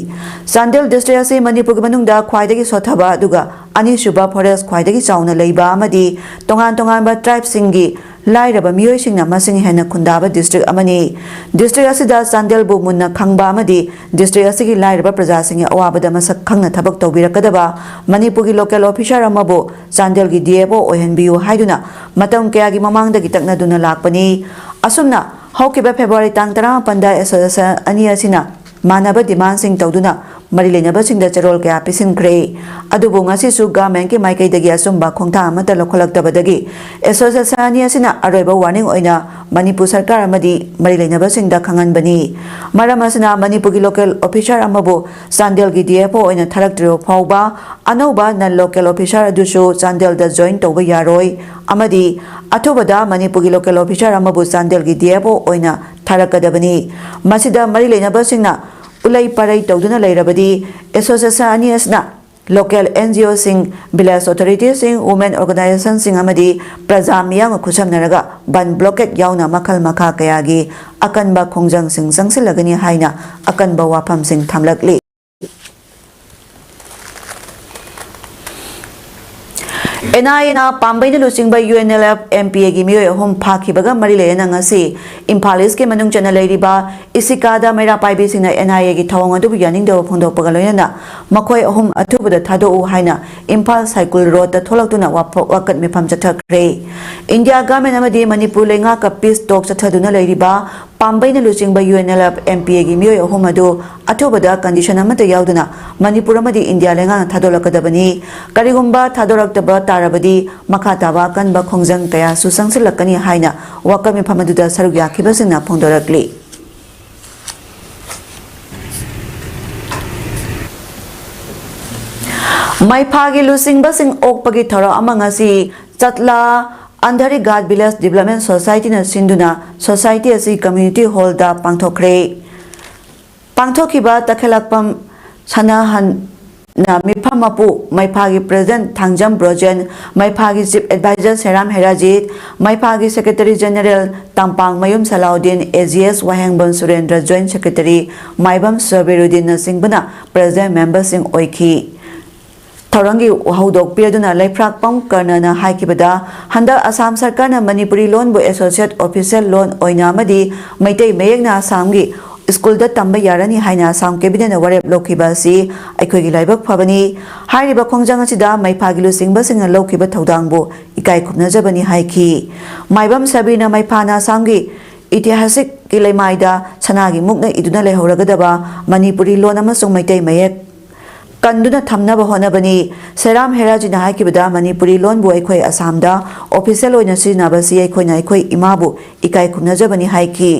ꯆꯥꯟꯗꯦꯜ ꯗꯤꯁꯇ꯭ꯔꯤꯛ ꯑꯁꯤ ꯃꯅꯤꯄꯨꯔꯒꯤ ꯃꯅꯨꯡꯗ ꯈ꯭ꯋꯥꯏꯗꯒꯤ ꯁꯣꯠꯊꯕ ꯑꯗꯨꯒ ꯑꯅꯤꯁꯨꯕ ꯐꯣꯔꯦꯁ ꯈ꯭ꯋꯥꯏꯗꯒꯤ ꯆꯥꯎꯅ ꯂꯩꯕ ꯑꯃꯗꯤ ꯇꯣꯉꯥꯟ ꯇꯣꯉꯥꯟꯕ ꯇ꯭ꯔꯥꯏꯕꯁꯤꯡꯒꯤ ꯂꯥꯏꯔꯕ ꯃꯤꯑꯣꯏꯁꯤꯡꯅ ꯃꯁꯤꯡ ꯍꯦꯟꯅ ꯈꯨꯟꯗꯥꯕ ꯗꯤꯁꯇ꯭ꯔꯤꯛ ꯑꯃꯅꯤ꯫ ꯗꯤꯁꯇ꯭ꯔꯤꯛ ꯑꯁꯤꯗ ꯆꯥꯟꯗꯦꯜꯕꯨ ꯃꯨꯟꯅ ꯈꯪꯕ ꯑꯃꯗꯤ ꯗꯤꯁꯇ꯭ꯔꯤꯛ ꯑꯁꯤꯒꯤ ꯂꯥꯏꯔꯕ ꯄ꯭ꯔꯖꯥꯁꯤꯡꯒꯤ ꯑꯋꯥꯕꯗ ꯃꯁꯛ ꯈꯪꯅ ꯊꯕꯛ ꯇꯧꯕꯤꯔꯛꯀꯗꯕ ꯃꯅꯤꯄꯨꯔꯒꯤ ꯂꯣꯀꯦꯜ ꯑꯣꯐꯤꯁꯥꯔ ꯑꯃꯕꯨ ꯆꯥꯟꯗꯦꯜꯒꯤ ꯗꯤ ꯑꯦꯐ ꯑꯣ ꯑꯣꯏꯍꯟꯕꯤꯌꯨ ꯍꯥꯏꯗꯨꯅ ꯃꯇꯝ ꯀꯌꯥꯒꯤ ꯃꯃꯥꯡꯗꯒꯤ ꯇꯛꯅꯗꯨꯅ ꯂꯥꯛꯄꯅꯤ꯫ ꯑꯁꯨꯝꯅ ꯍꯧꯈꯤꯕ ꯐꯦꯕ꯭ꯔꯨꯋꯥꯔꯤ ꯇꯥꯡ ꯇꯔꯥꯃꯥꯄꯟꯗ ꯑꯦꯁꯣꯁꯤꯌꯦꯁꯟ ꯑꯅꯤ ꯑꯁꯤꯅ ꯃꯥꯟꯅꯕ ꯗꯤꯃꯥꯟꯁꯤꯡ ꯇꯧꯗꯨꯅ ꯃꯔꯤ ꯂꯩꯅꯕꯁꯤꯡꯗ ꯆꯦꯔꯣꯜ ꯀꯌꯥ ꯄꯤꯁꯤꯟꯈ꯭ꯔꯦ꯫ ꯑꯗꯨꯕꯨ ꯉꯁꯤꯁꯨ ꯒꯚꯔꯟꯃꯦꯟꯠꯀꯤ ꯃꯥꯏꯀꯩꯗꯒꯤ ꯑꯆꯨꯝꯕ ꯈꯣꯡꯊꯥꯡ ꯑꯃꯠꯇ ꯂꯧꯈꯠꯂꯛꯇꯕꯗꯒꯤ ꯑꯦꯁꯣꯁꯤꯌꯦꯁꯟ ꯑꯅꯤ ꯑꯁꯤꯅ ꯑꯔꯣꯏꯕ ꯋꯥꯔꯅꯤꯡ ꯑꯣꯏꯅ ꯃꯅꯤꯄꯨꯔ ꯁꯔꯀꯥꯔ ꯑꯃꯗꯤ ꯃꯔꯤ ꯂꯩꯅꯕꯁꯤꯡꯗ ꯈꯪꯍꯟꯕꯅꯤ꯫ ꯃꯔꯝ ꯑꯁꯤꯅ ꯃꯅꯤꯄꯨꯔꯒꯤ ꯂꯣꯀꯦꯜ ꯑꯣꯐꯤꯁꯥꯔ ꯑꯃꯕꯨ ꯆꯥꯟꯗꯦꯜꯒꯤ ꯗꯤ ꯑꯦꯐ ꯑꯣ ꯑꯣꯏꯅ ꯊꯥꯔꯛꯇ꯭ꯔꯤꯕ ꯐꯥꯎꯕ ꯑꯅꯧꯕ ꯅꯟ ꯂꯣꯀꯦꯜ ꯑꯣꯐꯤꯁꯥꯔ ꯑꯗꯨꯁꯨ ꯆꯥꯟꯗꯦꯜꯗ ꯖꯣꯏꯟ ꯇꯧꯕ ꯌꯥꯔꯣꯏ ꯑꯃꯗꯤ ꯑꯊꯨꯕꯗ ꯃꯅꯤꯄꯨꯔꯒꯤ ꯂꯣꯀꯦꯜ ꯑꯣꯐꯤꯁꯥꯔ ꯑꯃꯕꯨ ꯆꯥꯟꯗꯦꯜꯒꯤ ꯗꯤ ꯑꯦꯐ ꯑꯣ ꯑꯣꯏꯅ ꯊꯥꯔꯛꯀꯗꯕꯅꯤ꯫ ꯃꯁꯤꯗ ꯃꯔꯤ ꯂꯩꯅꯕꯁꯤꯡꯅ ꯎꯂꯩ ꯄꯔꯩ ꯇꯧꯗꯨꯅ ꯂꯩꯔꯕꯗꯤ ꯑꯦꯁꯣꯁꯤꯌꯦꯁꯟ ꯑꯅꯤ ꯑꯁꯤꯅ ꯂꯣꯀꯦꯜ ꯑꯦꯟ ꯖꯤ ꯑꯣꯁꯤꯡ, ꯚꯤꯂꯦꯖ ꯑꯣꯊꯣꯔꯤꯇꯤꯁꯤꯡ, ꯋꯨꯃꯦꯟ ꯑꯣꯔꯒꯅꯥꯏꯖꯦꯁꯟꯁꯤꯡ ꯑꯃꯗꯤ ꯄ꯭ꯔꯖꯥ ꯃꯤꯌꯥꯝꯒ ꯈꯨꯠꯁꯝꯅꯔꯒ ꯕꯟ ꯕ꯭ꯂꯣꯀꯦꯠ ꯌꯥꯎꯅ ꯃꯈꯜ ꯃꯈꯥ ꯀꯌꯥꯒꯤ ꯑꯀꯟꯕ ꯈꯣꯡꯖꯪꯁꯤꯡ ꯆꯪꯁꯤꯜꯂꯒꯅꯤ ꯍꯥꯏꯅ ꯑꯀꯟꯕ ꯋꯥꯐꯝꯁꯤꯡ ꯊꯝꯂꯛꯂꯤ꯫ ꯑꯦꯟ ꯑꯥꯏ ꯑꯦꯅ ꯄꯥꯝꯕꯩꯅ ꯂꯨꯆꯤꯡꯕ U N L F M P ꯑꯦꯒꯤ ꯃꯤꯑꯣꯏ ꯑꯍꯨꯝ ꯐꯥꯈꯤꯕꯒ ꯃꯔꯤ ꯂꯩꯅꯅ ꯉꯁꯤ ꯏꯝꯐꯥꯜ ꯏꯁꯀꯤ ꯃꯅꯨꯡ ꯆꯟꯅ ꯂꯩꯔꯤꯕ ꯏꯁꯤꯀꯥꯗ ꯃꯩꯔꯥ ꯄꯥꯏꯕꯤꯁꯤꯡꯅ ꯑꯦꯟ ꯑꯥꯏ ꯑꯦꯒꯤ ꯊꯧꯑꯣꯡ ꯑꯗꯨꯕꯨ ꯌꯥꯅꯤꯡꯗꯕ ꯐꯣꯡꯗꯣꯛꯄꯒ ꯂꯣꯏꯅꯅ ꯃꯈꯣꯏ ꯑꯍꯨꯝ ꯑꯊꯨꯕꯗ ꯊꯥꯗꯣꯛꯎ ꯍꯥꯏꯅ ꯏꯝꯐꯥꯜ ꯁꯥꯏꯀꯨꯜ ꯔꯣꯗꯇ ꯊꯣꯛꯂꯛꯇꯨꯅ ꯋꯥꯐ-, ꯋꯥꯀꯠ ꯃꯤꯐꯝ ꯆꯠꯊꯈ꯭ꯔꯦ꯫ ꯏꯟꯗꯤꯌꯥ ꯒꯚꯔꯟꯃꯦꯟꯠ ꯑꯃꯗꯤ ꯃꯅꯤꯄꯨꯔ ꯂꯩꯉꯥꯛꯀ ꯄꯤꯁ ꯇꯣꯛ ꯆꯠꯊꯗꯨꯅ ꯂꯩꯔꯤꯕ ꯄꯥꯝꯕꯩꯅ ꯂꯨꯆꯤꯡꯕ UNLF MPAꯒꯤ ꯃꯤꯑꯣꯏ ꯑꯍꯨꯝ ꯑꯗꯨ ꯑꯊꯨꯕꯗ condition ꯑꯃꯠꯇ ꯌꯥꯎꯗꯅ ꯃꯅꯤꯄꯨꯔ ꯑꯃꯗꯤ ꯏꯟꯗꯤꯌꯥ ꯂꯩꯉꯥꯛꯅ ꯊꯥꯗꯣꯛꯂꯛꯀꯗꯕꯅꯤ꯫ ꯀꯔꯤꯒꯨꯝꯕ ꯊꯥꯗꯣꯔꯛꯇꯕ ꯇꯥꯔꯕꯗꯤ ꯃꯈꯥ ꯇꯥꯕ ꯑꯀꯟꯕ ꯈꯣꯡꯖꯪ ꯀꯌꯥꯁꯨ ꯆꯪꯁꯤꯜꯂꯛꯀꯅꯤ ꯍꯥꯏꯅ ꯋꯥꯀꯠ ꯃꯤꯐꯝ ꯑꯗꯨꯗ ꯁꯔꯨꯛ ꯌꯥꯈꯤꯕꯁꯤꯡꯅ ꯐꯣꯡꯗꯣꯔꯛꯂꯤ꯫ ꯃꯩꯐꯥꯒꯤ ꯂꯨꯆꯤꯡꯕꯁꯤꯡ ꯑꯣꯛꯄꯒꯤ ꯊꯧꯔꯝ ꯑꯃ ꯉꯁꯤ ꯆꯠꯂꯥ ꯑꯟꯙꯔꯤꯒꯥꯠ ꯚꯤꯂꯦꯖ ꯗꯤꯕꯂꯞꯃꯦꯟ ꯁꯣꯁꯥꯏꯇꯤꯅ ꯁꯤꯟꯗꯨꯅ ꯁꯣꯁꯥꯏꯇꯤ ꯑꯁꯤ ꯀꯝꯃ꯭ꯌꯨꯅꯤꯇꯤ ꯍꯣꯜꯗ ꯄꯥꯡꯊꯣꯛꯈ꯭ꯔꯦ꯫ ꯄꯥꯡꯊꯣꯛꯈꯤꯕ ꯇꯈꯦꯂꯛꯄꯝ ꯁꯅꯥꯍꯟꯅ ꯃꯤꯐꯝ ꯃꯄꯨ, ꯃꯩꯐꯥꯒꯤ ꯄ꯭ꯔꯦꯁꯤꯗꯦꯟꯠ ꯊꯥꯡꯖꯝ ꯕ꯭ꯔꯣꯖꯦꯟ, ꯃꯩꯐꯥꯒꯤ ꯆꯤꯐ ꯑꯦꯗꯚꯥꯏꯖꯔ ꯁꯦꯔꯥꯝ ꯍꯦꯔꯥꯖꯤꯠ, ꯃꯩꯐꯥꯒꯤ secretary general Tampangmayum Salauddin, AGS Wahengbam Surendra, joint secretary Maibam ꯁꯕꯤꯔꯨꯗꯤꯟꯅꯆꯤꯡꯕꯅ ꯄ꯭ꯔꯦꯁꯤꯗꯦꯟꯠ ꯃꯦꯝꯕꯔꯁꯤꯡ ꯑꯣꯏꯈꯤ꯫ ꯊꯧꯔꯝꯒꯤ ꯍꯧꯗꯣꯛꯄꯤꯔꯗꯨꯅ ꯂꯩꯐ꯭ꯔꯥꯛꯄꯝ ꯀꯔꯅꯅ ꯍꯥꯏꯈꯤꯕꯗ, ꯍꯟꯗꯛ ꯑꯁꯥꯝ ꯁꯔꯀꯥꯔꯅ ꯃꯅꯤꯄꯨꯔꯤ ꯂꯣꯟꯕꯨ ꯑꯦꯁꯣꯁꯤꯌꯦꯠ ꯑꯣꯐꯤꯁꯤꯌꯦꯜ ꯂꯣꯟ ꯑꯣꯏꯅ ꯑꯃꯗꯤ ꯃꯩꯇꯩ ꯃꯌꯦꯛꯅ ꯑꯁꯥꯝꯒꯤ ꯁ꯭ꯀꯨꯜꯗ ꯇꯝꯕ ꯌꯥꯔꯅꯤ ꯍꯥꯏꯅ ꯑꯁꯥꯝ ꯀꯦꯕꯤꯅꯦꯠꯅ ꯋꯥꯔꯦꯞ ꯂꯧꯈꯤꯕ ꯑꯁꯤ ꯑꯩꯈꯣꯏꯒꯤ ꯂꯥꯏꯕꯛ ꯐꯕꯅꯤ꯫ ꯍꯥꯏꯔꯤꯕ ꯈꯣꯡꯖꯪ ꯑꯁꯤꯗ ꯃꯩꯐꯥꯒꯤ ꯂꯨꯆꯤꯡꯕꯁꯤꯡꯅ ꯂꯧꯈꯤꯕ ꯊꯧꯗꯥꯡꯕꯨ ꯏꯀꯥꯏ ꯈꯨꯝꯅꯖꯕꯅꯤ ꯍꯥꯏꯈꯤ꯫ ꯃꯥꯏꯕꯝ ꯁꯕꯤꯔꯅ ꯃꯩꯐꯥꯅ ꯑꯁꯥꯝꯒꯤ ꯏꯇꯤꯍꯥꯁꯤꯛꯀꯤ ꯂꯩꯃꯥꯏꯗ ꯁꯅꯥꯒꯤ ꯃꯨꯛꯅ ꯏꯗꯨꯅ ꯂꯩꯍꯧꯔꯒꯗꯕ ꯃꯅꯤꯄꯨꯔꯤ ꯂꯣꯟ ꯑꯃꯁꯨꯡ ꯃꯩꯇꯩ ꯃꯌꯦꯛ ꯀꯟꯗꯨꯅ ꯊꯝꯅꯕ ꯍꯣꯠꯅꯕꯅꯤ꯫ ꯁꯦꯔꯥꯝ ꯍꯦꯔꯥꯖꯤꯅ ꯍꯥꯏꯈꯤꯕꯗ, ꯃꯅꯤꯄꯨꯔꯤ ꯂꯣꯟꯕꯨ ꯑꯩꯈꯣꯏ ꯑꯁꯥꯝꯗ ꯑꯣꯐꯤꯁꯤꯌꯦꯜ ꯑꯣꯏꯅ ꯁꯤꯖꯤꯟꯅꯕꯁꯤ ꯑꯩꯈꯣꯏꯅ ꯑꯩꯈꯣꯏ ꯏꯃꯥꯕꯨ ꯏꯀꯥꯏ ꯈꯨꯝꯅꯖꯕꯅꯤ ꯍꯥꯏꯈꯤ꯫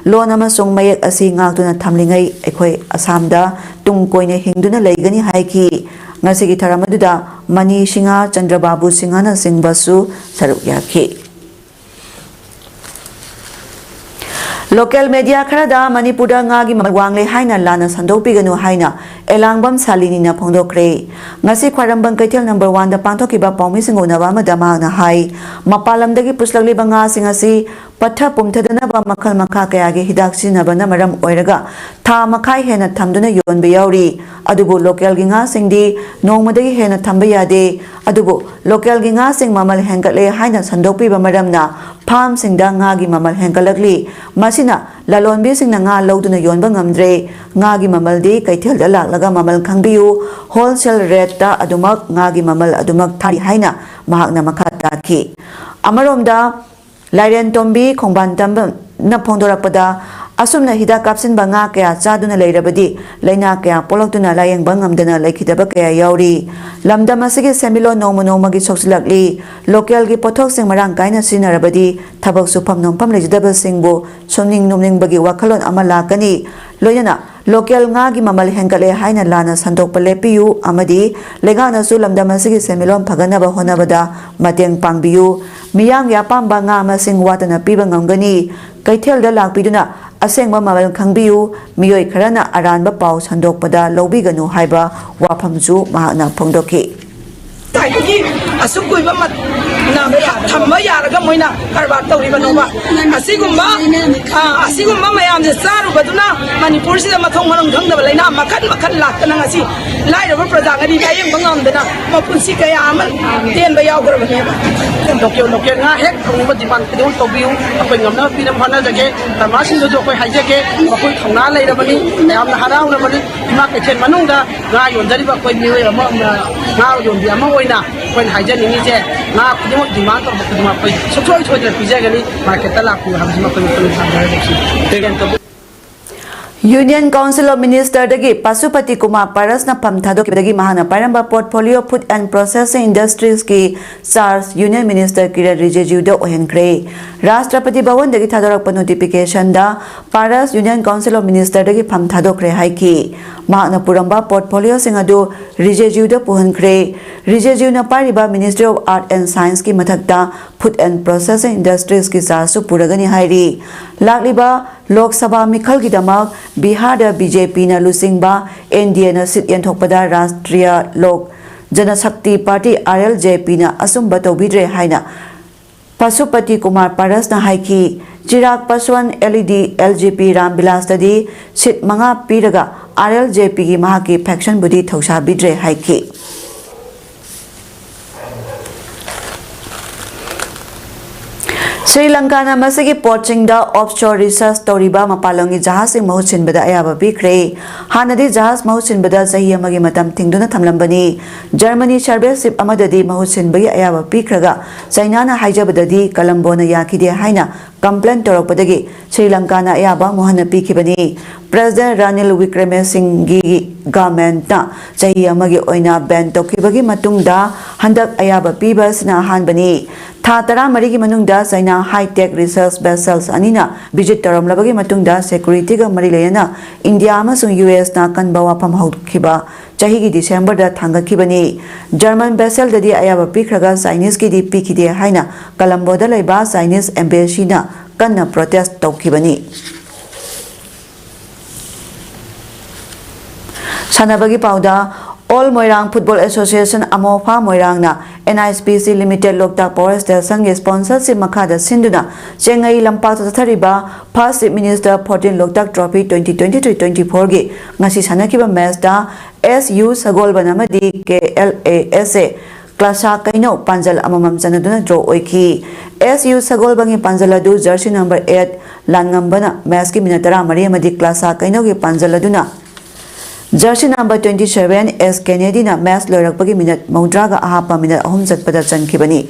ꯂꯣꯟ ꯑꯃꯁꯨꯡ ꯃꯌꯦꯛ ꯑꯁꯤ ꯉꯥꯛꯇꯨꯅ ꯊꯝꯂꯤꯉꯩ ꯑꯩꯈꯣꯏ ꯑꯁꯥꯝꯗ ꯇꯨꯡ ꯀꯣꯏꯅ ꯍꯤꯡꯗꯨꯅ ꯂꯩꯒꯅꯤ ꯍꯥꯏꯈꯤ꯫ ꯉꯁꯤꯒꯤ ꯊꯧꯔꯝ ꯑꯗꯨꯗ ꯃꯅꯤ ꯁꯤꯡꯍ, ꯆꯟꯗ꯭ꯔꯕꯥꯕꯨ ꯁꯤꯡꯍꯅꯆꯤꯡꯕꯁꯨ ꯁꯔꯨꯛ ꯌꯥꯈꯤ꯫ ꯂꯣꯀꯦꯜ ꯃꯦꯗꯤꯌꯥ ꯈꯔꯗ ꯃꯅꯤꯄꯨꯔꯗ ꯉꯥꯒꯤ ꯃꯃꯜ ꯋꯥꯡꯂꯦ ꯍꯥꯏꯅ ꯂꯥꯟꯅ ꯁꯟꯗꯣꯛꯄꯤꯒꯅꯨ ꯍꯥꯏꯅ ꯑꯦꯂꯥꯡꯕꯝ ꯁꯥꯂꯤꯅꯤꯅ ꯐꯣꯡꯗꯣꯛꯈ꯭ꯔꯦ꯫ ꯉꯁꯤ ꯈ꯭ꯋꯥꯏꯔꯝꯕꯟ ꯀꯩꯊꯦꯜ ꯅꯝꯕꯔ ꯋꯥꯟꯗ ꯄꯥꯡꯊꯣꯛꯈꯤꯕ ꯄꯥꯎꯃꯤꯁꯤꯡꯒ ꯎꯅꯕ ꯑꯃꯗ ꯃꯍꯥꯛꯅ ꯍꯥꯏ, ꯃꯄꯥꯟ ꯂꯝꯗꯒꯤ ꯄꯨꯁꯤꯜꯂꯛꯂꯤꯕ ꯉꯥꯁꯤꯡ ꯑꯁꯤ ꯄꯠꯊ ꯄꯨꯝꯊꯗꯅꯕ ꯃꯈꯜ ꯃꯈꯥ ꯀꯌꯥꯒꯤ ꯍꯤꯗꯥꯛ ꯁꯤꯖꯤꯟꯅꯕꯅ ꯃꯔꯝ ꯑꯣꯏꯔꯒ ꯊꯥ ꯃꯈꯥꯏ ꯍꯦꯟꯅ ꯊꯝꯗꯨꯅ ꯌꯣꯟꯕ ꯌꯥꯎꯔꯤ꯫ ꯑꯗꯨꯕꯨ ꯂꯣꯀꯦꯜꯒꯤ ꯉꯥꯁꯤꯡꯗꯤ ꯅꯣꯡꯃꯗꯒꯤ ꯍꯦꯟꯅ ꯊꯝꯕ ꯌꯥꯗꯦ꯫ ꯑꯗꯨꯕꯨ ꯂꯣꯀꯦꯜꯒꯤ ꯉꯥꯁꯤꯡ ꯃꯃꯜ ꯍꯦꯟꯒꯠꯂꯦ ꯍꯥꯏꯅ ꯁꯟꯗꯣꯛꯄꯤꯕ ꯃꯔꯝꯅ ꯐꯥꯔꯝꯁꯤꯡꯗ ꯉꯥꯒꯤ ꯃꯃꯜ ꯍꯦꯟꯒꯠꯂꯛꯂꯤ꯫ ꯃꯁꯤꯅ ꯂꯂꯣꯟꯕꯤꯁꯤꯡꯅ ꯉꯥ ꯂꯧꯗꯨꯅ ꯌꯣꯟꯕ ꯉꯝꯗ꯭ꯔꯦ꯫ ꯉꯥꯒꯤ ꯃꯃꯜꯗꯤ ꯀꯩꯊꯦꯜꯗ ꯂꯥꯛꯂꯒ ꯃꯃꯜ ꯈꯪꯕꯤꯌꯨ, ꯍꯣꯜꯁꯦꯜ ꯔꯦꯠꯇ ꯑꯗꯨꯃꯛ ꯉꯥꯒꯤ ꯃꯃꯜ ꯑꯗꯨꯃꯛ ꯊꯥꯔꯤ ꯍꯥꯏꯅ ꯃꯍꯥꯛꯅ ꯃꯈꯥ ꯇꯥꯈꯤ꯫ ꯑꯃꯔꯣꯝꯗ, ꯂꯥꯏꯔꯦꯟꯇꯣꯝꯕꯤ ꯈꯣꯡꯕꯥꯟ ꯇꯝꯕ ꯅ ꯐꯣꯡꯗꯣꯔꯛꯄꯗ, ꯑꯁꯨꯝꯅ ꯍꯤꯗꯥꯛ ꯀꯥꯞꯁꯤꯟꯕ ꯉꯥ ꯀꯌꯥ ꯆꯥꯗꯨꯅ ꯂꯩꯔꯕꯗꯤ ꯂꯥꯏꯅꯥ ꯀꯌꯥ ꯄꯣꯛꯂꯛꯇꯨꯅ ꯂꯥꯌꯦꯡꯕ ꯉꯝꯗꯅ ꯂꯩꯈꯤꯗꯕ ꯀꯌꯥ ꯌꯥꯎꯔꯤ꯫ ꯂꯝꯗꯝ ꯑꯁꯤꯒꯤ ꯁꯦꯟꯃꯤꯠꯂꯣꯟ ꯅꯣꯡꯃ ꯅꯣꯡꯃꯒꯤ ꯁꯣꯛꯆꯤꯜꯂꯛꯂꯤ꯫ ꯂꯣꯀꯦꯜꯒꯤ ꯄꯣꯠꯊꯣꯛꯁꯤꯡ ꯃꯔꯥꯡ ꯀꯥꯏꯅ ꯁꯤꯖꯤꯟꯅꯔꯕꯗꯤ ꯊꯕꯛ ꯁꯨꯐꯝ ꯅꯣꯝꯐꯝ ꯂꯩꯖꯗꯕꯁꯤꯡꯕꯨ ꯁꯨꯝꯅꯤꯡ ꯅꯣꯝꯅꯤꯡꯕꯒꯤ ꯋꯥꯈꯜꯂꯣꯟ ꯑꯃ ꯂꯥꯛꯀꯅꯤ꯫ ꯂꯣꯏꯅꯅ ꯂꯣꯀꯦꯜ ꯉꯥꯒꯤ ꯃꯃꯜ ꯍꯦꯟꯒꯠꯂꯦ ꯍꯥꯏꯅ ꯂꯥꯟꯅ ꯁꯟꯗꯣꯛꯄ ꯂꯦꯞꯄꯤꯌꯨ ꯑꯃꯗꯤ ꯂꯩꯉꯥꯛꯅꯁꯨ ꯂꯝꯗꯝ ꯑꯁꯤꯒꯤ ꯁꯦꯟꯃꯤꯠꯂꯣꯟ ꯐꯒꯠꯅꯕ ꯍꯣꯠꯅꯕꯗ ꯃꯇꯦꯡ ꯄꯥꯡꯕꯤꯌꯨ꯫ ꯃꯤꯌꯥꯝꯒꯤ ꯑꯄꯥꯝꯕ ꯉꯥ ꯃꯁꯤꯡ ꯋꯥꯠꯇꯅ ꯄꯤꯕ ꯉꯝꯒꯅꯤ꯫ ꯀꯩꯊꯦꯜꯗ ꯂꯥꯛꯄꯤꯗꯨꯅ ꯑꯁꯦꯡꯕ ꯃꯃꯜ ꯈꯪꯕꯤꯌꯨ꯫ ꯃꯤꯑꯣꯏ ꯈꯔꯅ ꯑꯔꯥꯟꯕ ꯄꯥꯎ ꯁꯟꯗꯣꯛꯄꯗ ꯂꯧꯕꯤꯒꯅꯨ ꯍꯥꯏꯕ ꯋꯥꯐꯝꯁꯨ ꯃꯍꯥꯛꯅ ꯐꯣꯡꯗꯣꯛꯈꯤ꯫ ꯉꯁꯥꯏꯗꯒꯤ ꯑꯁꯨꯛ ꯀꯨꯏꯕ ꯃꯠ-, ꯅ-, ꯊꯝꯕ ꯌꯥꯔꯒ ꯃꯣꯏꯅ ꯀꯔꯕꯥꯔ ꯇꯧꯔꯤꯕꯅꯣꯕ? ꯑꯁꯤꯒꯨꯝꯕ, ꯑ, ꯑꯁꯤꯒꯨꯝꯕ ꯃꯌꯥꯝꯁꯦ ꯆꯥꯔꯨꯕꯗꯨꯅ ꯃꯅꯤꯄꯨꯔꯁꯤꯗ ꯃꯊꯣꯡ ꯃꯔꯝ ꯈꯪꯗꯕ ꯂꯥꯏꯅꯥ ꯃꯈꯜ ꯃꯈꯜ ꯂꯥꯛꯇꯅ ꯉꯁꯤ ꯂꯥꯏꯔꯕ ꯄ꯭ꯔꯖꯥꯒꯗꯤ ꯂꯥꯌꯦꯡꯕ ꯉꯝꯗꯅ ꯃꯄꯨꯟꯁꯤ ꯀꯌꯥ ꯑꯃ ꯇꯦꯟꯕ ꯌꯥꯎꯈ꯭ꯔꯕꯅꯦꯕ꯫ ꯂꯣꯀꯦꯜ, ꯂꯣꯀꯦꯜ ꯉꯥ ꯍꯦꯛ ꯐꯪꯅꯕ ꯗꯤꯃꯥꯟ ꯈꯨꯗꯤꯡꯃꯛ ꯇꯧꯕꯤꯌꯨ꯫ ꯑꯩꯈꯣꯏ ꯉꯝꯅꯕ ꯄꯤꯅꯕ ꯍꯣꯠꯅꯖꯒꯦ꯫ ꯀꯔꯕꯥꯔꯁꯤꯡꯗꯁꯨ ꯑꯩꯈꯣꯏ ꯍꯥꯏꯖꯒꯦ, ꯃꯈꯣꯏ ꯊꯧꯅꯥ ꯂꯩꯔꯕꯅꯤ, ꯃꯌꯥꯝꯅ ꯍꯔꯥꯎꯔꯕꯅꯤ꯫ ꯏꯃꯥ ꯀꯩꯊꯦꯜ ꯃꯅꯨꯡꯗ ꯉꯥ ꯌꯣꯟꯖꯔꯤꯕ ꯑꯩꯈꯣꯏ ꯃꯤꯑꯣꯏ ꯑꯃ, ꯉꯥ ꯌꯣꯟꯕꯤ ꯑꯃ ꯑꯣꯏꯅ ꯑꯩꯈꯣꯏꯅ ꯍꯥꯏꯖꯅꯤꯡꯉꯤꯁꯦ, ꯉꯥ ꯈꯨꯗꯤꯡꯃꯛ ꯗꯤꯃꯥꯟ ꯇꯧꯔꯛꯄ ꯈꯨꯗꯤꯡꯃꯛ ꯑꯩꯈꯣꯏ ꯁꯨꯡꯁꯣꯏ ꯁꯣꯏꯗꯅ ꯄꯤꯖꯒꯅꯤ, ꯃꯥꯔꯀꯦꯠꯇ ꯂꯥꯛꯄꯤꯌꯨ ꯍꯥꯏꯕꯁꯤꯃ ꯑꯩꯈꯣꯏ ꯃꯈꯣꯏꯗ ꯊꯝꯖꯔꯒꯦ꯫ Union Council of Minister ꯗꯒꯤ ꯄꯁꯨꯄꯇꯤ ꯀꯨꯃꯥꯔ ꯄꯥꯔꯁꯅ ꯐꯝ ꯊꯥꯗꯣꯛꯈꯤꯕꯗꯒꯤ ꯃꯍꯥꯛꯅ ꯄꯥꯏꯔꯝꯕ portfolio Food and Processing Industries ꯀꯤ charge Union Minister ꯀꯤꯔꯟ ꯔꯤꯖꯤꯖꯨꯗ ꯑꯣꯏꯍꯟꯈ꯭ꯔꯦ꯫ ꯔꯥꯁꯇ꯭ꯔꯄꯇꯤ ꯚꯋꯟꯗꯒꯤ ꯊꯥꯗꯣꯔꯛꯄ notification the parse Union Council of Minister ꯗꯒꯤ ꯐꯝ ꯊꯥꯗꯣꯛꯈ꯭ꯔꯦ ꯍꯥꯏꯈꯤ꯫ ꯃꯍꯥꯛꯅ ꯄꯨꯔꯝꯕ portfolio ꯁꯤꯡ ꯑꯗꯨ ꯔꯤꯖꯤꯖꯨꯗ ꯄꯨꯍꯟꯈ꯭ꯔꯦ꯫ ꯔꯤꯖꯤꯖꯨꯅ ꯄꯥꯏꯔꯤꯕ Ministry of Art and Science ꯀꯤ ꯃꯊꯛꯇ Food and Processing Industries ꯀꯤ charge ꯁꯨ ꯄꯨꯔꯒꯅꯤ ꯍꯥꯏꯔꯤ꯫ ꯂꯥꯛꯂꯤꯕ ꯂꯣꯛ ꯁꯚꯥ ꯃꯤꯈꯜꯒꯤꯗꯃꯛ ꯕꯤꯍꯥꯔꯗ BJP ꯅ ꯂꯨꯆꯤꯡꯕ NDA ꯅ seat ꯌꯦꯟꯊꯣꯛꯄꯗ Rashtriya Lok Janashakti Party, RLJP ꯅ ꯑꯆꯨꯝꯕ ꯇꯧꯕꯤꯗ꯭ꯔꯦ ꯍꯥꯏꯅ ꯄꯁꯨꯄꯇꯤ ꯀꯨꯃꯥꯔ ꯄꯥꯔꯁꯅ ꯍꯥꯏꯈꯤ꯫ ꯆꯤꯔꯥꯒ ꯄꯥꯁꯋꯥꯟ, LED, LJP ꯔꯥꯝ ꯕꯤꯂꯥꯁꯇꯗꯤ seat ꯃꯉꯥ ꯄꯤꯔꯒ RLJP ꯒꯤ ꯃꯍꯥꯛꯀꯤ faction ꯕꯨꯗꯤ ꯊꯧꯁꯥꯕꯤꯗ꯭ꯔꯦ ꯍꯥꯏꯈꯤ꯫ ꯁ꯭ꯔꯤ ꯂꯪꯀꯥꯅ ꯃꯁꯤꯒꯤ ꯄꯣꯔꯠꯁꯤꯡꯗ offshore research ꯇꯧꯔꯤꯕ ꯃꯄꯥꯟ ꯂꯝꯒꯤ ꯖꯍꯥꯖꯁꯤꯡ ꯃꯍꯨꯠ ꯁꯤꯟꯕꯗ ꯑꯌꯥꯕ ꯄꯤꯈ꯭ꯔꯦ꯫ ꯍꯥꯟꯅꯗꯤ ꯖꯍꯥꯖ ꯃꯍꯨꯠ ꯁꯤꯟꯕꯗ ꯆꯍꯤ ꯑꯃꯒꯤ ꯃꯇꯝ ꯊꯤꯡꯗꯨꯅ ꯊꯝꯂꯝꯕꯅꯤ꯫ ꯖꯔꯃꯅꯤ survey ship ꯑꯃꯗꯗꯤ ꯃꯍꯨꯠ ꯁꯤꯟꯕꯒꯤ ꯑꯌꯥꯕ ꯄꯤꯈ꯭ꯔꯒ, ꯆꯩꯅꯥꯅ ꯍꯥꯏꯖꯕꯗꯗꯤ ꯀꯂꯝꯕꯣꯅ ꯌꯥꯈꯤꯗꯦ ꯍꯥꯏꯅ complaint ꯇꯧꯔꯛꯄꯗꯒꯤ ꯁ꯭ꯔꯤ ꯂꯪꯀꯥꯅ ꯑꯌꯥꯕ ꯃꯣꯍꯟꯅ ꯄꯤꯈꯤꯕꯅꯤ꯫ President ꯔꯥꯅꯤꯜ ꯋꯤꯀ꯭ꯔꯦꯃꯦꯁꯤꯡꯒꯤ governmentꯅ ꯆꯍꯤ ꯑꯃꯒꯤ ꯑꯣꯏꯅ ban ꯇꯧꯈꯤꯕꯒꯤ ꯃꯇꯨꯡꯗ ꯍꯟꯗꯛ ꯑꯌꯥꯕ ꯄꯤꯕ ꯑꯁꯤꯅ ꯑꯍꯥꯟꯕꯅꯤ꯫ ꯊꯥ ꯇꯔꯥꯃꯔꯤꯒꯤ ꯃꯅꯨꯡꯗ China high-tech research vessels ꯑꯅꯤꯅ visit ꯇꯧꯔꯝꯂꯕꯒꯤ ꯃꯇꯨꯡꯗ securityꯒ ꯃꯔꯤ ꯂꯩꯅꯅ ꯏꯟꯗꯤꯌꯥ ꯑꯃꯁꯨꯡ ꯌꯨ ꯑꯦꯁꯅ ꯑꯀꯟꯕ ꯋꯥꯐꯝ ꯍꯧꯈꯤꯕ ꯆꯍꯤꯒꯤ ꯗꯤꯁꯦꯝꯕꯔꯗ ꯊꯥꯡꯒꯠꯈꯤꯕꯅꯤ꯫ German vesselꯗꯗꯤ ꯑꯌꯥꯕ ꯄꯤꯈ꯭ꯔꯒ Chineseꯀꯤꯗꯤ ꯄꯤꯈꯤꯗꯦ ꯍꯥꯏꯅ ꯀꯂꯝꯕꯣꯗ ꯂꯩꯕ Chinese embassyꯅ ꯀꯟꯅ protest ꯇꯧꯈꯤꯕꯅꯤ꯫ ꯁꯥꯟꯅꯕꯒꯤ ꯄꯥꯎꯗ, All Moirang Football Association, ꯑꯃꯣꯐꯥ ꯃꯣꯏꯔꯥꯡꯅ N H P C Limited ꯂꯣꯛꯇꯥꯛ power stationꯒꯤ sponsorship ꯃꯈꯥꯗ ꯁꯤꯟꯗꯨꯅ ꯆꯦꯡꯉꯩ ꯂꯝꯄꯥꯛꯇ ꯆꯠꯊꯔꯤꯕ First Chief Minister fourteen Loktak Trophy twenty twenty-three twenty-fourꯒꯤ ꯉꯁꯤ ꯁꯥꯟꯅꯈꯤꯕ matchꯇ S U ꯁꯒꯣꯜꯕꯟ ꯑꯃꯗꯤ K L A S A ꯀ꯭ꯂꯥꯁꯥ ꯀꯩꯅꯧ ꯄꯥꯟꯖꯜ ꯑꯃꯃꯝ ꯆꯟꯅꯗꯨꯅ draw ꯑꯣꯏꯈꯤ꯫ S U ꯁꯒꯣꯜꯕꯟꯒꯤ ꯄꯥꯟꯖꯜ ꯑꯗꯨ jersey number eight ꯂꯥꯟꯉꯝꯕꯅ matchꯀꯤ minute ꯇꯔꯥꯃꯔꯤ ꯑꯃꯗꯤ ꯀ꯭ꯂꯥꯁꯥ ꯀꯩꯅꯧꯒꯤ ꯄꯥꯟꯖꯜ ꯑꯗꯨꯅ jersey number twenty seven S Kennedyꯅ match ꯂꯣꯏꯔꯛꯄꯒꯤ minute ꯃꯧꯗ꯭ꯔꯥꯒ ꯑꯍꯥꯞꯄ minute ꯑꯍꯨꯝ ꯆꯠꯄꯗ ꯆꯟꯈꯤꯕꯅꯤ꯫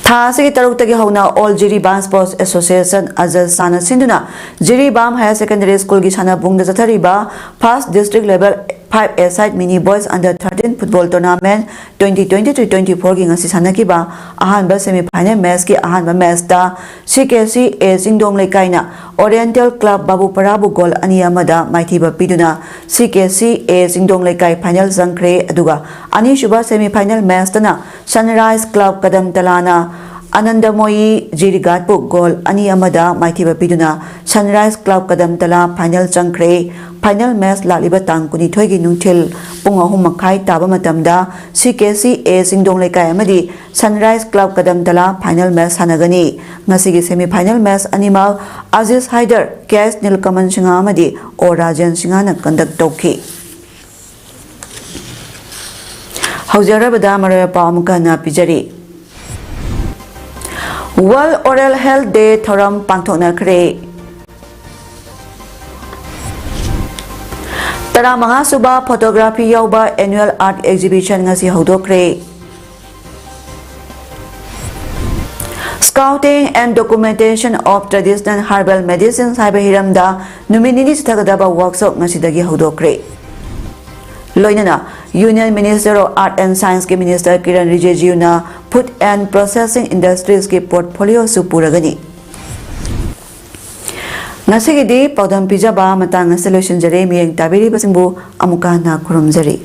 ꯊꯥ ꯑꯁꯤꯒꯤ ꯇꯔꯨꯛꯇꯒꯤ ꯍꯧꯅ All Jiribam Sports Association, ꯑꯖꯁꯥꯅ ꯁꯤꯟꯗꯨꯅ ꯖꯤꯔꯤꯕꯥꯝ Higher Secondary Schoolꯒꯤ ꯁꯥꯟꯅꯕꯨꯡꯗ ꯆꯠꯊꯔꯤꯕ First District Level five-a-side Mini Boys Under thirteen Football Tournament twenty twenty-three twenty-fourꯒꯤ ꯉꯁꯤ ꯁꯥꯟꯅꯈꯤꯕ ꯑꯍꯥꯟꯕ semi final matchꯀꯤ ꯑꯍꯥꯟꯕ matchꯇ C K C A ꯆꯤꯡꯗꯣꯡ ꯂꯩꯀꯥꯏꯅ Oriental Club ꯕꯥꯕꯨꯄꯔꯥꯕꯨ goal ꯑꯅꯤ ꯑꯃꯗ ꯃꯥꯏꯊꯤꯕ ꯄꯤꯗꯨꯅ C K C A ꯆꯤꯡꯗꯣꯡ ꯂꯩꯀꯥꯏ final ꯆꯪꯈ꯭ꯔꯦ꯫ ꯑꯗꯨꯒ ꯑꯅꯤꯁꯨꯕ semi final matchꯇꯅ Sunrise Club ꯀꯗꯝꯇꯂꯥꯅ ꯑꯅꯟꯗꯃꯣꯌꯤ ꯖꯤꯔꯤꯒꯥꯠꯄꯨ goal ꯑꯅꯤ ꯑꯃꯗ ꯃꯥꯏꯊꯤꯕ ꯄꯤꯗꯨꯅ Sunrise Club ꯀꯗꯝꯇꯂꯥ final ꯆꯪꯈ꯭ꯔꯦ꯫ Final match ꯂꯥꯛꯂꯤꯕ ꯇꯥꯡ ꯀꯨꯟꯅꯤꯊꯣꯏꯒꯤ ꯅꯨꯡꯊꯤꯜ ꯄꯨꯡ ꯑꯍꯨꯝ ꯃꯈꯥꯏ ꯇꯥꯕ ꯃꯇꯝꯗ C K C A ꯆꯤꯡꯗꯣꯡ ꯂꯩꯀꯥꯏ ꯑꯃꯗꯤ Sunrise Club ꯀꯗꯝꯇꯂꯥ final match ꯁꯥꯟꯅꯒꯅꯤ꯫ ꯉꯁꯤꯒꯤ semi final match ꯑꯅꯤꯃꯛ ꯑꯖꯤꯖ ꯍꯥꯏꯗꯔ, K S ꯅꯤꯜꯀꯃꯟ ꯁꯤꯡꯍ ꯑꯃꯗꯤ ꯑꯣ ꯔꯥꯖꯦꯟ ꯁꯤꯡꯍꯅ conduct ꯇꯧꯈꯤ꯫ ꯍꯧꯖꯤꯛ ꯑꯔꯣꯏꯕꯗ ꯃꯔꯨꯑꯣꯏꯕ ꯄꯥꯎ ꯑꯃꯨꯛꯀ ꯍꯟꯅ ꯄꯤꯖꯔꯤ꯫ World Oral Health Day ꯊꯧꯔꯝ ꯄꯥꯡꯊꯣꯛꯅꯈ꯭ꯔꯦ꯫ ꯇꯔꯥꯃꯉꯥ ꯁꯨꯕ photography ꯌꯥꯎꯕ annual art exhibition ꯉꯁꯤ ꯍꯧꯗꯣꯛꯈ꯭ꯔꯦ꯫ Scouting and Documentation of Traditional Herbal Medicines ꯍꯥꯏꯕ ꯍꯤꯔꯝꯗ ꯅꯨꯃꯤꯠ ꯅꯤꯅꯤ ꯆꯠꯊꯒꯗꯕ workshop ꯉꯁꯤꯗꯒꯤ ꯍꯧꯗꯣꯛꯈ꯭ꯔꯦ꯫ ꯂꯣꯏꯅꯅ Union Minister of Art and Science ꯀꯤ Minister Kiran ꯔꯤꯖꯤꯖꯨꯅ Food and Processing Industries ꯀꯤ portfolio ꯁꯨ ꯄꯨꯔꯒꯅꯤ꯫ ꯉꯁꯤꯒꯤꯗꯤ ꯄꯥꯎꯗꯝ ꯄꯤꯖꯕ ꯃꯇꯥꯡ ꯑꯁꯤꯗ ꯂꯣꯏꯁꯤꯟꯖꯔꯦ꯫ ꯃꯤꯠꯌꯦꯡ ꯇꯥꯕꯤꯔꯤꯕꯁꯤꯡꯕꯨ ꯑꯃꯨꯛꯀ ꯍꯟꯅ ꯈꯨꯔꯨꯝꯖꯔꯤ꯫